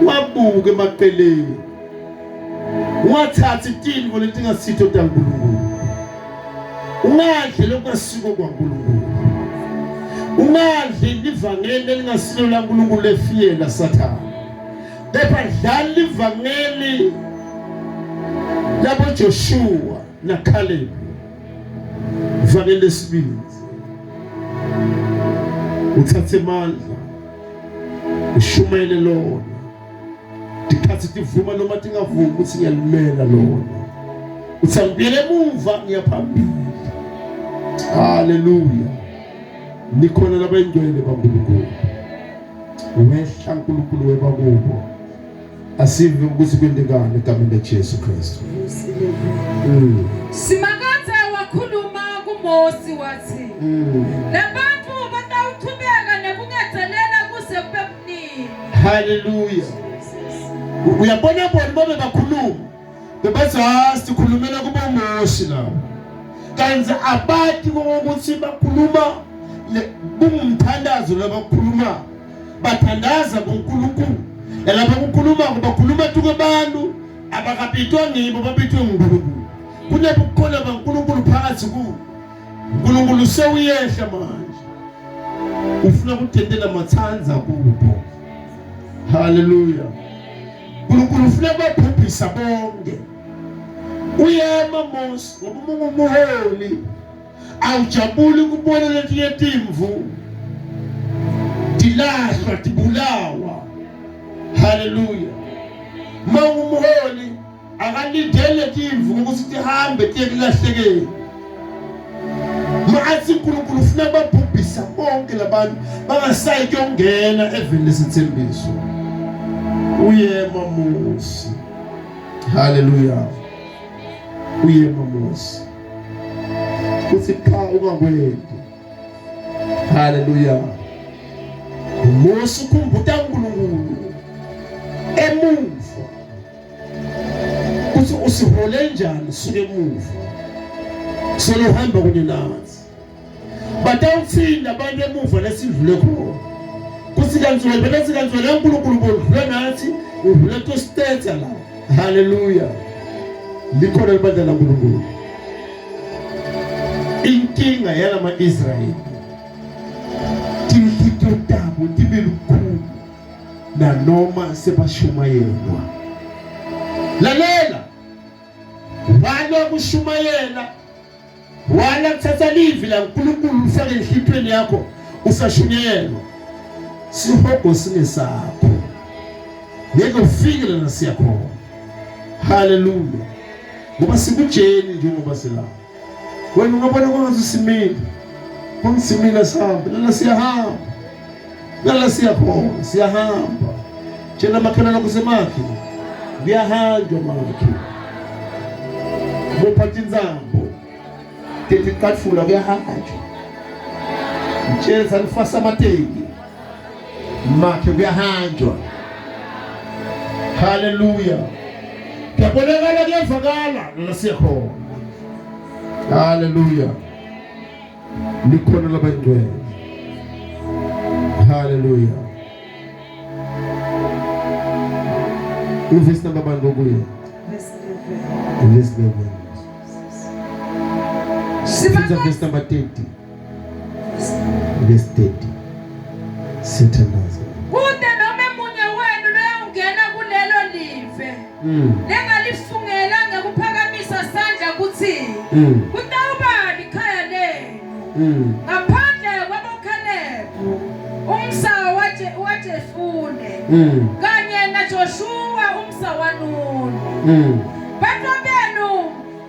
Wabuke emaqeleni. Ungathathi tintfo letingasitho taNkulunkulu. Ungadli lokungasiko kwaNkulunkulu. Ungadli livangeli elingasilo laNkulunkulu lefiyela Sathane. Kepha dlala livangeli labo Joshua naCaleb. Ivangeli lesibili. Uthathe amandla ushumayele lona. Tikhathi tivuma noma tingavumi ukuthi ngiyalimela lona. Uthi angibuyele emuva ngiyaphambili. Haleluya. Nikhona labayingcwele baNkulunkulu. Wehla uNkulunkulu webakubo. Asive ukuthi kwentekani egameni laJesu Kristu. Simakadze wakhuluma kuMosi wathi, Labantfu batawuchubeka nekungedzelela kuze kube kunini. Haleluya. Uyabona bona babe bakhuluma. Bebathi ha sikhulumela kuboMosi lawo. Kanti abati ukuthi bakhuluma kungumthandazo labakhuluma. Bathandaza kuNkulunkulu. Laba kukhuluma bakhuluma tuke abantu abakabitwa ngibo babitwe nguNkulunkulu. Kunebukhona baNkulunkulu phakathi kubo. uNkulunkulu sewuyehla manje ufuna kutentela matsanza kubo haleluya uNkulunkulu ufuna kubabhubhisa bonke uyema Mose ngoba uma ungumuholi awujabuli kubona letinye timvu tilahlwa tibulawa haleluya uma ungumuholi akalindele timvu ukuthi tihambe tiye kulahlekeni Mathi uNkulunkulu ufuna babhubhisa bonke labantu bangasayi kuyongena eveni lesithembiso. Uyema Mose. Haleluya. Uyema Mose. Uthi cha ungakwendi. Haleluya. Mose ukhumbuta uNkulunkulu emuva uthi usihole njani suke emuva solo uhamba kunye nathi. Batawuthinda abantu emuva lesindlule khona. Kuthi kanzwele bese kanzwele uNkulunkulu bodlule nathi udlule tostetha la. Hallelujah. Likhona libandla laNkulunkulu. Inkinga yalama Israyeli tinhlitiyo tabo tibe lukhulu nanoma sebashumayelwa. Lalela, wala kushumayela, wala kuthatha livi laNkulunkulu ufake enhlitiyweni yakho usashunyayelwa. Sihogo singesakho, ngeke ufike lana siyakhona. Haleluya, ngoba sikujeni njengoba silapha. Wena ungabona kwangathi usimile, kwangisimile sihambe lana, siyahamba lana, siyakhona, siyahamba. Tshela makhelwane kusemakhi, kuyahanjwa makhi, bopha tintsambo tetiqatfula, kuyahanjwa. Mtshele salifasa amateki makhe, kuyahanjwa. Haleluya, kuyabonakala, kuyavakala lana siyakhona. Haleluya, likhona labangcwele. Haleluya. Uvesi number bani kokuye? Verse 11. Verse 11. Sifunda verse number 30. Verse 30. Siyathandaza. Kude noma emunye wenu loyawungena kulelo live lengalifungela ngekuphakamisa sandla kutsi kutawuba likhaya lenu ngaphandle kwaboKhalebu umsa waJefune kanye naJoshuwa umsa waNuni. Bantfwabenu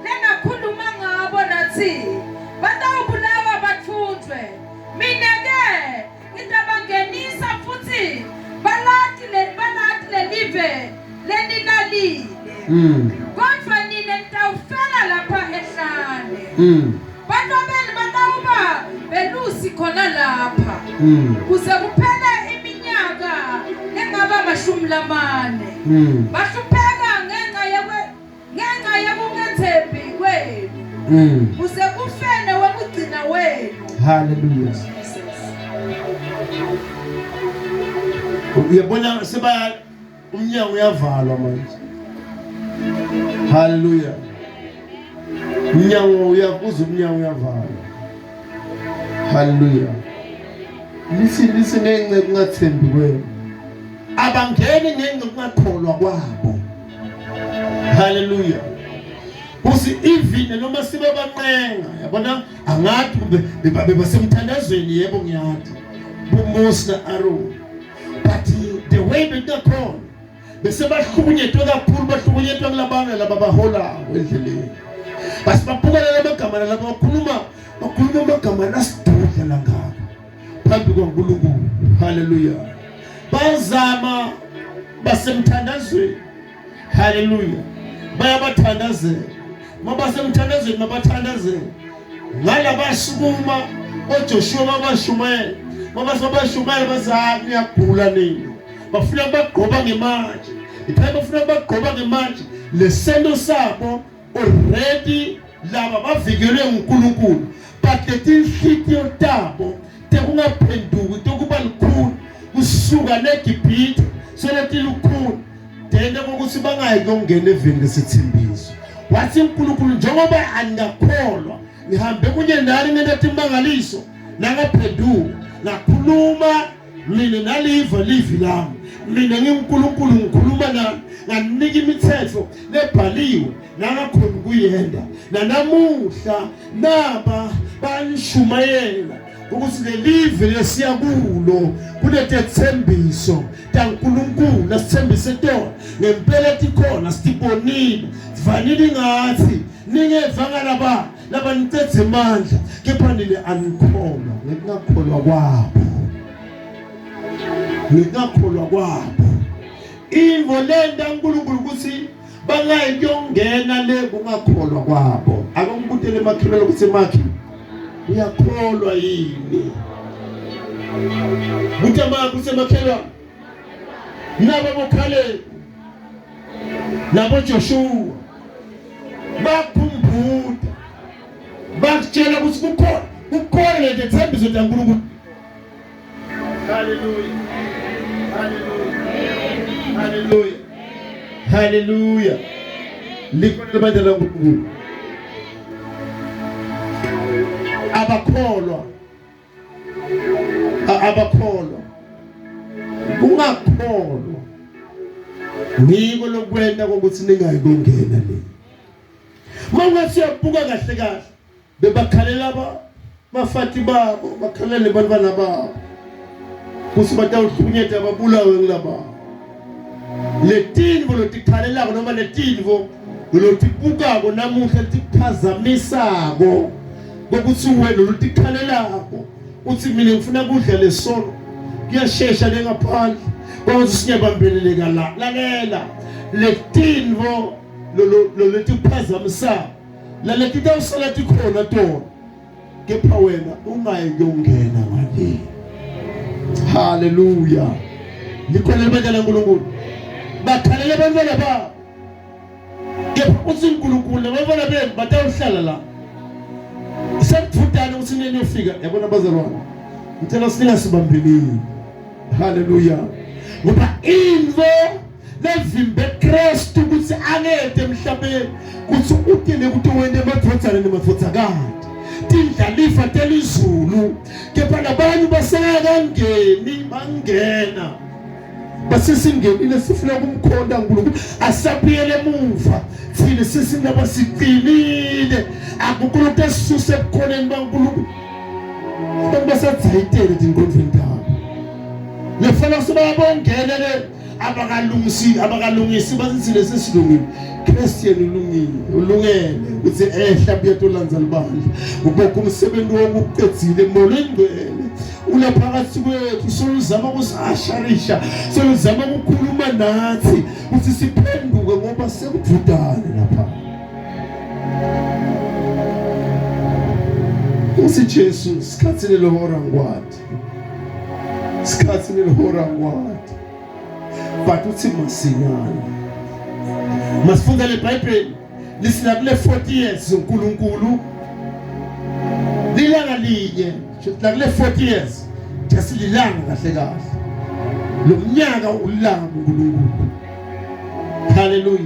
lengakhuluma ngabo natsi batawubulawa batfunjwe, mine-ke ngitabangenisa futsi balati balati lelive lenilalile. Kodvwa nine nitawufela lapha ehlane. Bantfwabenu batawuba belusi khona lapha kuze kuphele iminyaka lengaba 40. Bahlupheka ngenca yekwe ngenca yekungethembi kwenu kuze kufene wekugcina wenu. Hallelujah. Jesus. Uyabona seba umnyango uyavalwa manje. Hallelujah. Umnyango uyakuza, umnyango uyavalwa. Hallelujah. Lisi lisi ngenxa yokungathembi kwenu. Abangeni ngenxa yokungakholwa kwabo. Hallelujah. Kusi even noma sibe banqenga, yabona angathi kumbe bebasemthandazweni, yebo ngiyathi. BoMose na-Aaron. But the way bekungakhona bese bahlukunyetwe kakhulu, bahlukunyetwa kulabanye laba baholako endleleni. Base babukela lamagama laba bakhuluma bakhuluma amagama lasidudla langaka phambi kwaNkulunkulu. Hallelujah. Bazama basemthandazweni. Hallelujah. Bayabathandazela. Mabasemthandazweni mabathandazela. Ngalabasukuma oJoshua babashumayela. Mabasabashumayela bathi hayi niyagula nini. Bafuna bagqoba ngematshe. Iphela bafuna bagqoba ngematshe. Lesento sabo already laba bavikelwe nguNkulunkulu. But letinhlitiyo tabo tekungaphenduki tekuba lukhuni kusuka leGibhithe seletilukhuni dente kokuthi bangayi kuyongena eveni lesithembiso. Wathi uNkulunkulu njengoba aningakholwa ngihambe kunye nani ngenta timangaliso nangaphenduka ngakhuluma mina naliva livi lami, mina nginguNkulunkulu ngikhuluma nani, nganika imithetho lebhaliwe nangakhona ukuyenda. Nanamuhla naba banishumayela ukuthi lelive lesiya kulo kunetethembiso taNkulunkulu lasithembise tona, ngempela tikhona, sitibonile, sivanile ngathi ningeva ngalaba labanicedza emandla, kepha nine anikholwa ngekungakholwa kwabo, ngekungakholwa kwabo. Intfo lenta uNkulunkulu ukuthi bangayi kuyongena le kungakholwa kwabo. Ake ngibutele emakhelwane ukuthi makhi uyakholwa yini? Buta makhi usemakhelwane nabo boKhalebu nabo Joshua bakhumbuta bakutshela ukuthi kukhona kukhona. Leti taNkulunkulu. Hallelujah. Hallelujah. Hallelujah. Hallelujah. Likhona libandla laNkulunkulu. Abakholwa. Abakholwa. Kungakholwa. Ngiko lokwenta ukuthi ningayi kungena le. Mawungathi uyabuka kahle kahle bebakhalela ba bafati babo bakhalele bantwana babo kusi batawuhlukunyetwa babulawe ngilaba letintfo lotikhalelako noma letintfo lotibukako namuhla tikuphazamisako kokuthi wena lotikhalelako uthi mina ngifuna kudla lesono kuyashesha lengaphandle kwakuthi singabambeleleka la lalela letintfo loletiphazamisako laleti tawusala tikhona tona kepha wena ungayi kuyongena ngale. Haleluya, likhona libandla laNkulunkulu, bakhalele abantwana babo, kepha uthi uNkulunkulu labantwana benu batawuhlala la sekudvutane ukuthi niyofika. Yabona bazalwane, ngicela singasibambeleli. Haleluya, ngoba intfo levimbe Kristu ukuthi angete emhlabeni kutsi utele ukuthi wente emadvodzana nemadvodzakati tindlalifa telizulu, kepha labanye basengakangeni bangena basesingenile sifuna kumkhonta uNkulunkulu, asabuyele emuva thina sesingaba siqinile, akukho lokutasusa ebukhoneni baNkulunkulu. Abantu basadzayitele tinkonzweni tabo lefana sebabongene le abakalungisi abakalungisi bathi thina sesilungile. Christian ulungile, ulungele ukuthi ehla buye tolandza libandla ubokho umsebenzi wonke uqedzile molo ingcwele ulaphakathi kwethu, soluzama kusasharisha, soluzama ukukhuluma nathi ukuthi siphenduke ngoba sekudvudane lapha. Usi Jesu sikhathi lelihora ngikwati, sikhathi lelihora ngikwati, but uthi masinyane masifunda leBhayibheli lisina kule 40 years uNkulunkulu lilanga linye la kule 40 years just lilanga kahle kahle lo mnyaka ulanga uNkulunkulu. Haleluya,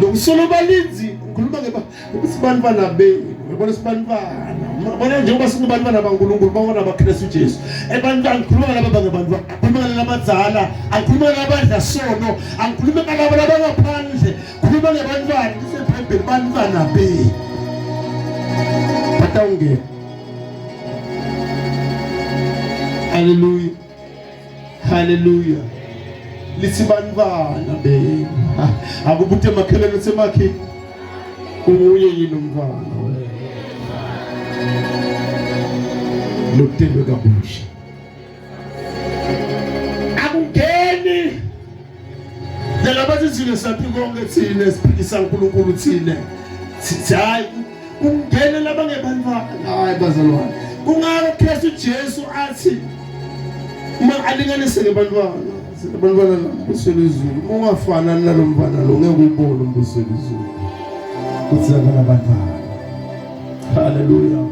lokusolo balinzi ngikhuluma ngeba ukuthi bantwana benu, yabona sibantwana, bona njengoba singubantwana baNkulunkulu, babona baKristu Jesu ebantwana. Ngikhuluma ngalaba bangebantwana, ngikhuluma nalabadzala, angikhuluma nalabadla sono, angikhuluma ngalabo labangaphandle, khuluma ngebantwana. LiseBhayibheli bantwana benu batawungena. Haleluya, haleluya, lithi bantwana benu. Akubute emakhelweni uthi makhi unguye yini umntwana wena lokutelwe kabusha? Akungeni lela bathi thina saphi konke, thina siphikisa uNkulunkulu, thina sithi hayi kungene labangebantwana. Hayi bazalwane, kungako Kristu Jesu athi uma alinganise ngebantwana, abantwana lambuso lezulu, ungafana nalo mntwana lo ngeke ubone umbuso lezulu. Kuthi abantwana. Haleluya,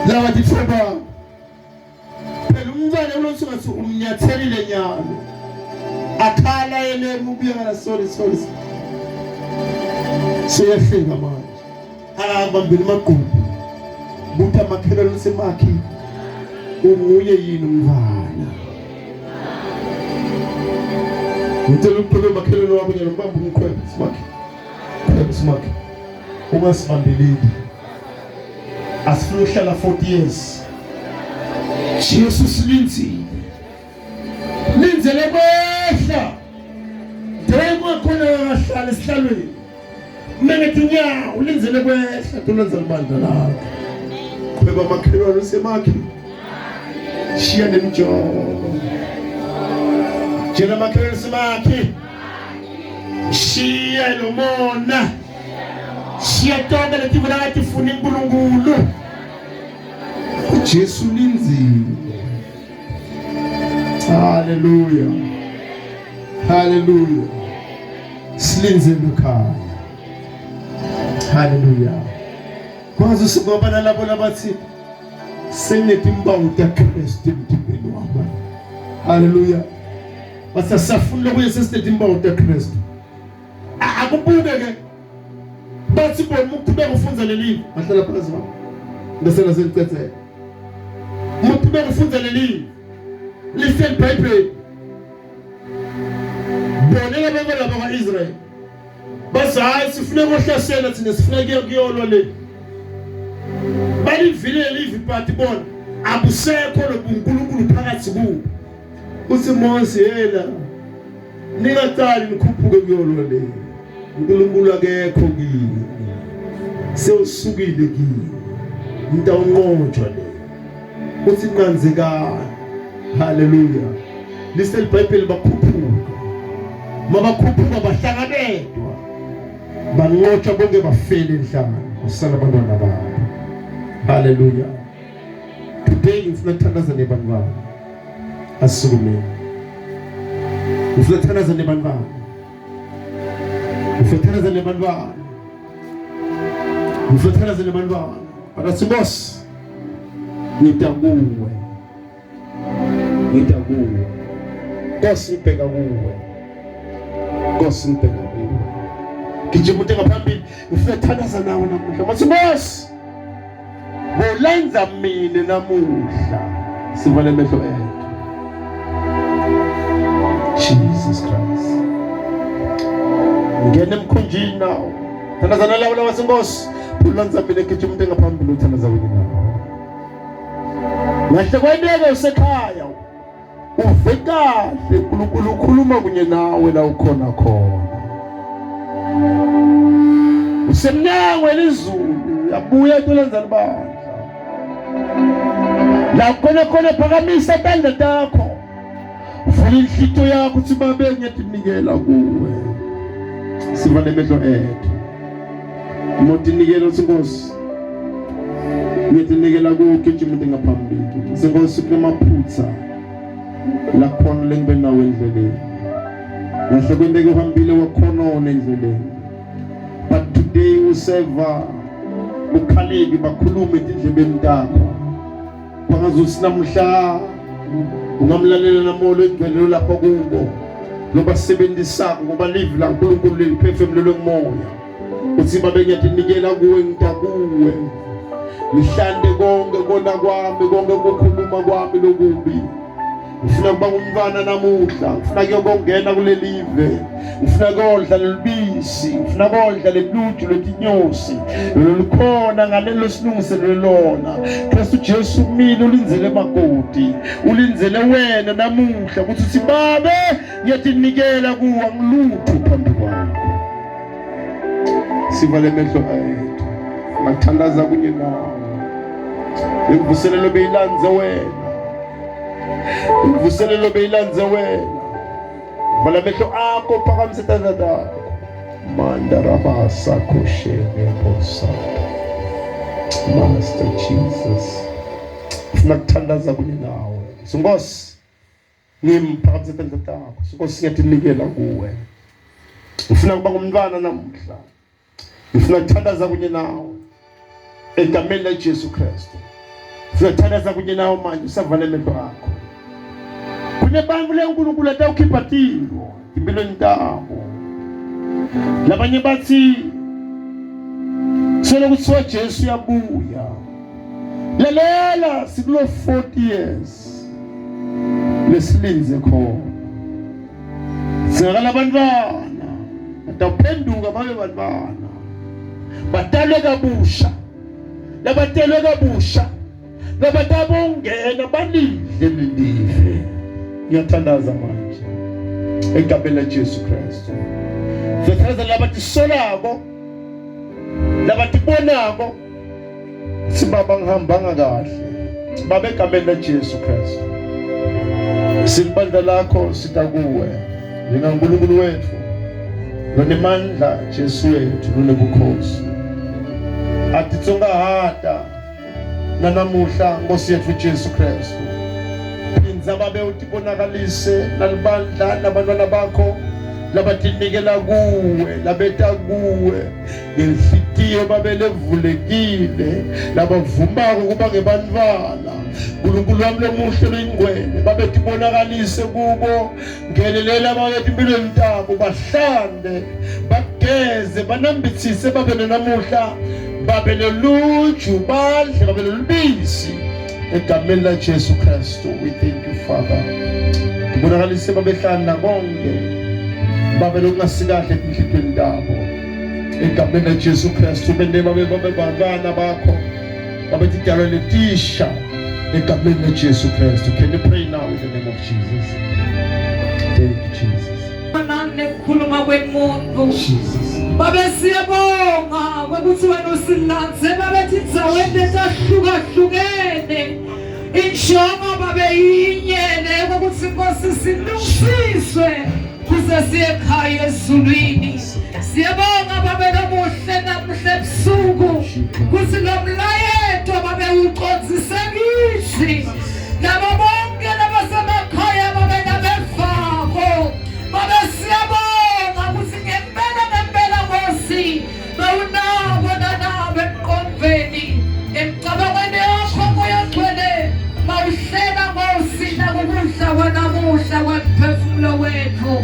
lawa titfoba phela umntwana ulothi ngathi umnyathelile nyalo akhala yena ubuye ngala, sorry sorry, seyahleka manje akabambile amagqubu. Buta amakhelwane usemakhi unguye yini umntwana? Ngicela uqhube makhelwane wakho nyalo, mbamba umqhwebe simakhi, qhwebe simakhi, ungasibambeleli. Asifuni ukuhlala 40 years, Jesu silinzile, linzele kwehla njengokhona ahlala esihlalweni mina nginyawo, ulinzele kwehla tulenza libandla lakhe. Qhweba amakhelwane usemakhi, shiya nemjolo, tshela amakhelwane usemakhi, shiya lo mona, shiya tonke leti lakatifuna uNkulunkulu. uJesu linzile. Haleluya, haleluya, silinzele ekhaya. Haleluya. Kwazi usingoba nalabo labathi senginetimpawu taKristu emtimbeni wami. Haleluya. Bathi safuna lokuye sesinetimpawu taKristu. Akubuke ke bathi bona ukuqhubeka ufundza leli bahlala phansi baba. Bese lasengicedzela. Uma uqhubeka ufundza leli lise iBhayibheli. Bona laba laba kwa-Israyeli bathi hayi sifuna kohlasela thina sifuna kuyolwa le balivile livi but bona abusekho lobunkulunkulu phakathi kubo uthi Mose yena ningaqali nikhuphuke kuyolwa le uNkulunkulu akekho kini sewusukile kini nitawunqotshwa le uthi nqanzekani haleluya lise libhayibheli bakhuphuka mabakhuphuka bahlangabedwa banqotshwa bonke bafele enhlane kusala abantwana babo haleluya today ngifuna kuthandaza nebantu bami asukumeni ngifuna kuthandaza nebantu bami ngifuna kuthandaza nebantu bami ngifuna kuthandaza nebantu bami bakathi boss ngita kuwe ngita kuwe Nkosi ngibheka kuwe Nkosi ngibheka kuwe gijima uthi ngaphambili ngifuna thandaza nawe namuhla mathi Nkosi bolenza mina namuhla sivale amehlo ethu Jesus Christ ngena emkhunjini nawo thandaza nalabo labathi Nkosi bolenza mina gijima uthi ngaphambili uthandaza kunye nawe Ngahle kwenteke usekhaya uve kahle uNkulunkulu ukhuluma kunye nawe la ukhona khona usemnyango elizulu uyabuya kulenza libandla la khona khona phakamisa tandla takho vula inhlito yakho uthi babe ngiyatinikela kuwe sivale emehlo ethu Motinikela uthi Nkosi ngitinikela kuwe gijima uthi ngaphambili senkosi kunamaphutha lakhona lengibe nawo endleleni ngahle kwenteke uhambile wakhonona endleleni but today useva ukhaleki bakhulume etindlebeni takho kwangazuthi namhla ungamlalela namolo engcwele lapho kubo lobasebenzisako ngoba livi laNkulunkulu leliphefumulelwe ngumoya uthi babe ngiyatinikela kuwe ngitakuwe ngihlante konke kona kwami konke kukhuluma kwami lokubi ngifuna kuba ngumntwana namuhla ngifuna kuyokongena kulelive ngifuna kodla lelubisi ngifuna kodla leluthu lwetinyosi lolukhona ngalelo silungiselwe lona Kristu Jesu umile ulindzele makoti ulindzele wena namuhla ukuthi uthi babe ngiyatinikela kuwe angilutho phambi kwakho sivale emehlo ethu ngathandaza kunye nawe imvuselelo beyilandze wena imvuselelo beyilandze wena vala amehlo akho phakamise tandla takho mandarabasa koshene bosata Master Jesus funa kuthandaza kunye nawe Nkosi ngimphakamise tandla takho Nkosi siyatinikela kuwe ngifuna kuba ngumntwana namuhla ngifuna kuthandaza kunye nawe egameni laJesu Kristu ngifuna kuthandaza kunye nawe manje usavale amehlo akho kunebantu leNkulunkulu atawukhipha tintfo empilweni tabo labanye bathi sele kuthiwa Jesu uyabuya lalela sikulo 40 years lesilinze khona singakala abantwana batawuphenduka babe bantwana batalwe kabusha labatelwe kabusha labatabongena balidle lelive ngiyathandaza manje egameni laJesu Kristu ngiyathandaza labatisolako labatibonako sibaba ngihambanga kahle baba egameni laJesu Kristu silibandla lakho sitakuwe njengaNkulunkulu wethu lonemandla Jesu wethu lonebukhosi atitsongahata nanamuhla Nkosi yethu Jesu Kristu phindza babe utibonakalise nalibandla nabantwana bakho labatinikela kuwe labeta kuwe ngenhlitiyo Labanenhlitiyo babe levulekile labavumako kuba ngebantfwana Nkulunkulu wami lomuhle loyingcwele babe tibonakalise kubo ngenelela babe etimpilweni tabo bahlande bageze banambitsise babe nenamuhla babe neluju badle babe nelubisi egameni laJesu Kristu. We thank you Father. Tibonakalise babehlani nakonke babe lokungasikahle etinhlitweni tabo egameni laJesu Kristu. Bente babe babe bantwana bakho babe tidalwa letisha egameni laJesu Kristu. Can you pray now in the name of Jesus? Thank you Jesus. Nekukhuluma kwemuntu Jesus. Babe siyabonga kwekuthi wena usilandze babe tindzaweni letahlukahlukene injongo babe yinye leyo kokuthi Nkosi silungisiswe kuze siye ekhaya ezulwini. Siyabonga babe lomuhle namuhle ebusuku kuthi lo mlayeto babe uqondzise kithi laba bonke labasemakhaya babe nabevako babe siyabonga ukuthi ngempela ngempela Nkosi bewunabo nanabo emqondweni emcabangweni yakho Moya Ongcwele mawuhlela Nkosi nakukudla kwanamuhla kwemphefumulo wethu.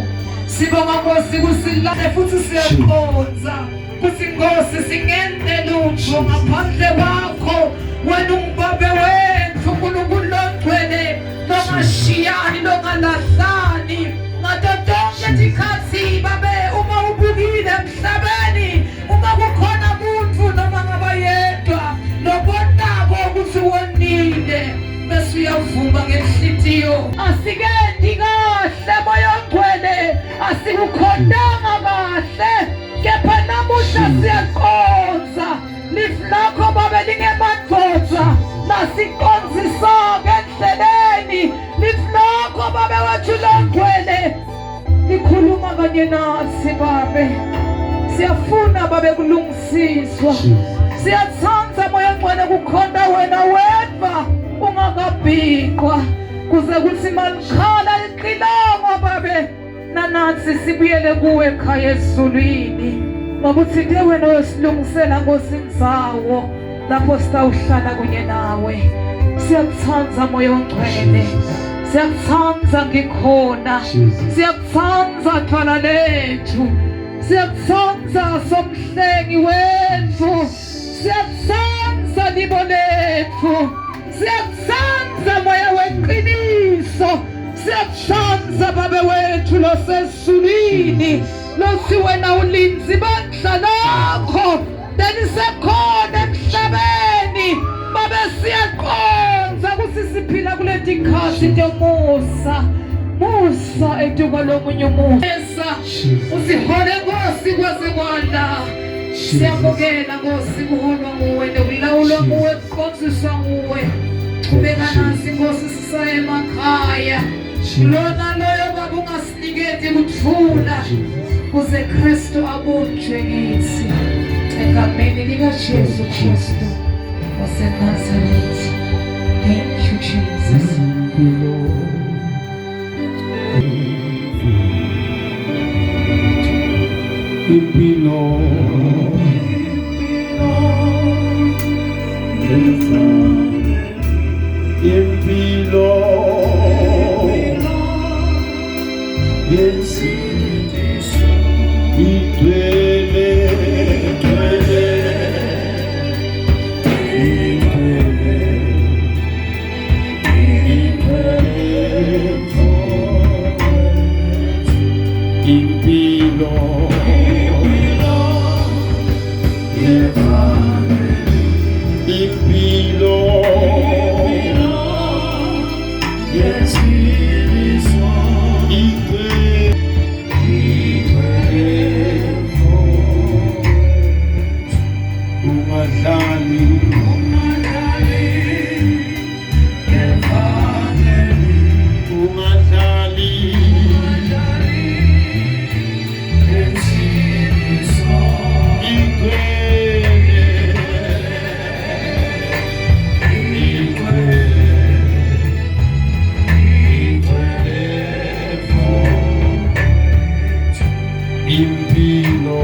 Sibonga Nkosi kusilale futhi siyaqonda kuthi Nkosi singente lutho ngaphandle kwakho wena ungubabe wethu uNkulunkulu longcwele longashiyani longalahlani ngato tonke tikhatsi babe uma ubukile emhlabeni uma kukhona muntu noma ngaba yedwa lobonako ukuthi wonile bese uyavuma ngenhlitiyo asikendi kahle moya ongcwele asikukhonanga kahle kepha namuhla siyaqonza lifu lakho babe lingemadvodza lasiqonzisa-ke endleleni lifu lakho babe wethu longcwele likhuluma kanye nathi babe siyafuna babe kulungisiswa siyathanda moya ongcwele kukhonta wena wedwa ungakabhiqwa kuze kuthi malikhala liqilongo babe nanathi sibuyele kuwe ekhaya ezulwini ngoba uthinte wena uyosilungisela nkosi indzawo lapho sitawuhlala kunye nawe siyakuthanda moya ongcwele siyakuthanda ngikhona siyakuthanda thwala lethu siyakuthanda somhlengi wethu siyakuthanda libo lethu siyakuthanda moya weqiniso siyakuthanda babe wethu losezulwini lothi wena ulinzi bandla lakho lelisekhona emhlabeni babe siyaqonza ukuthi siphila kuleti khathi temusa musa etuka lomunye umusa usihole Nkosi kwaze kwala siyamukela Nkosi kuholwa nguwe nokulawulwa nguwe kuqondiswa nguwe qhubeka nasi Nkosi sisaye emakhaya lona loyo baba ungasiniketi kuthula kuze Kristu abunjwe kithi egameni likaJesu Kristu waseNazaretha. Thank you Jesus. Impilo Impilo Yensindiso igcwele gcwele igcwele Impilo Impilo Ungadlali Ungadlali Igcwele Igcwele Igcwele Impilo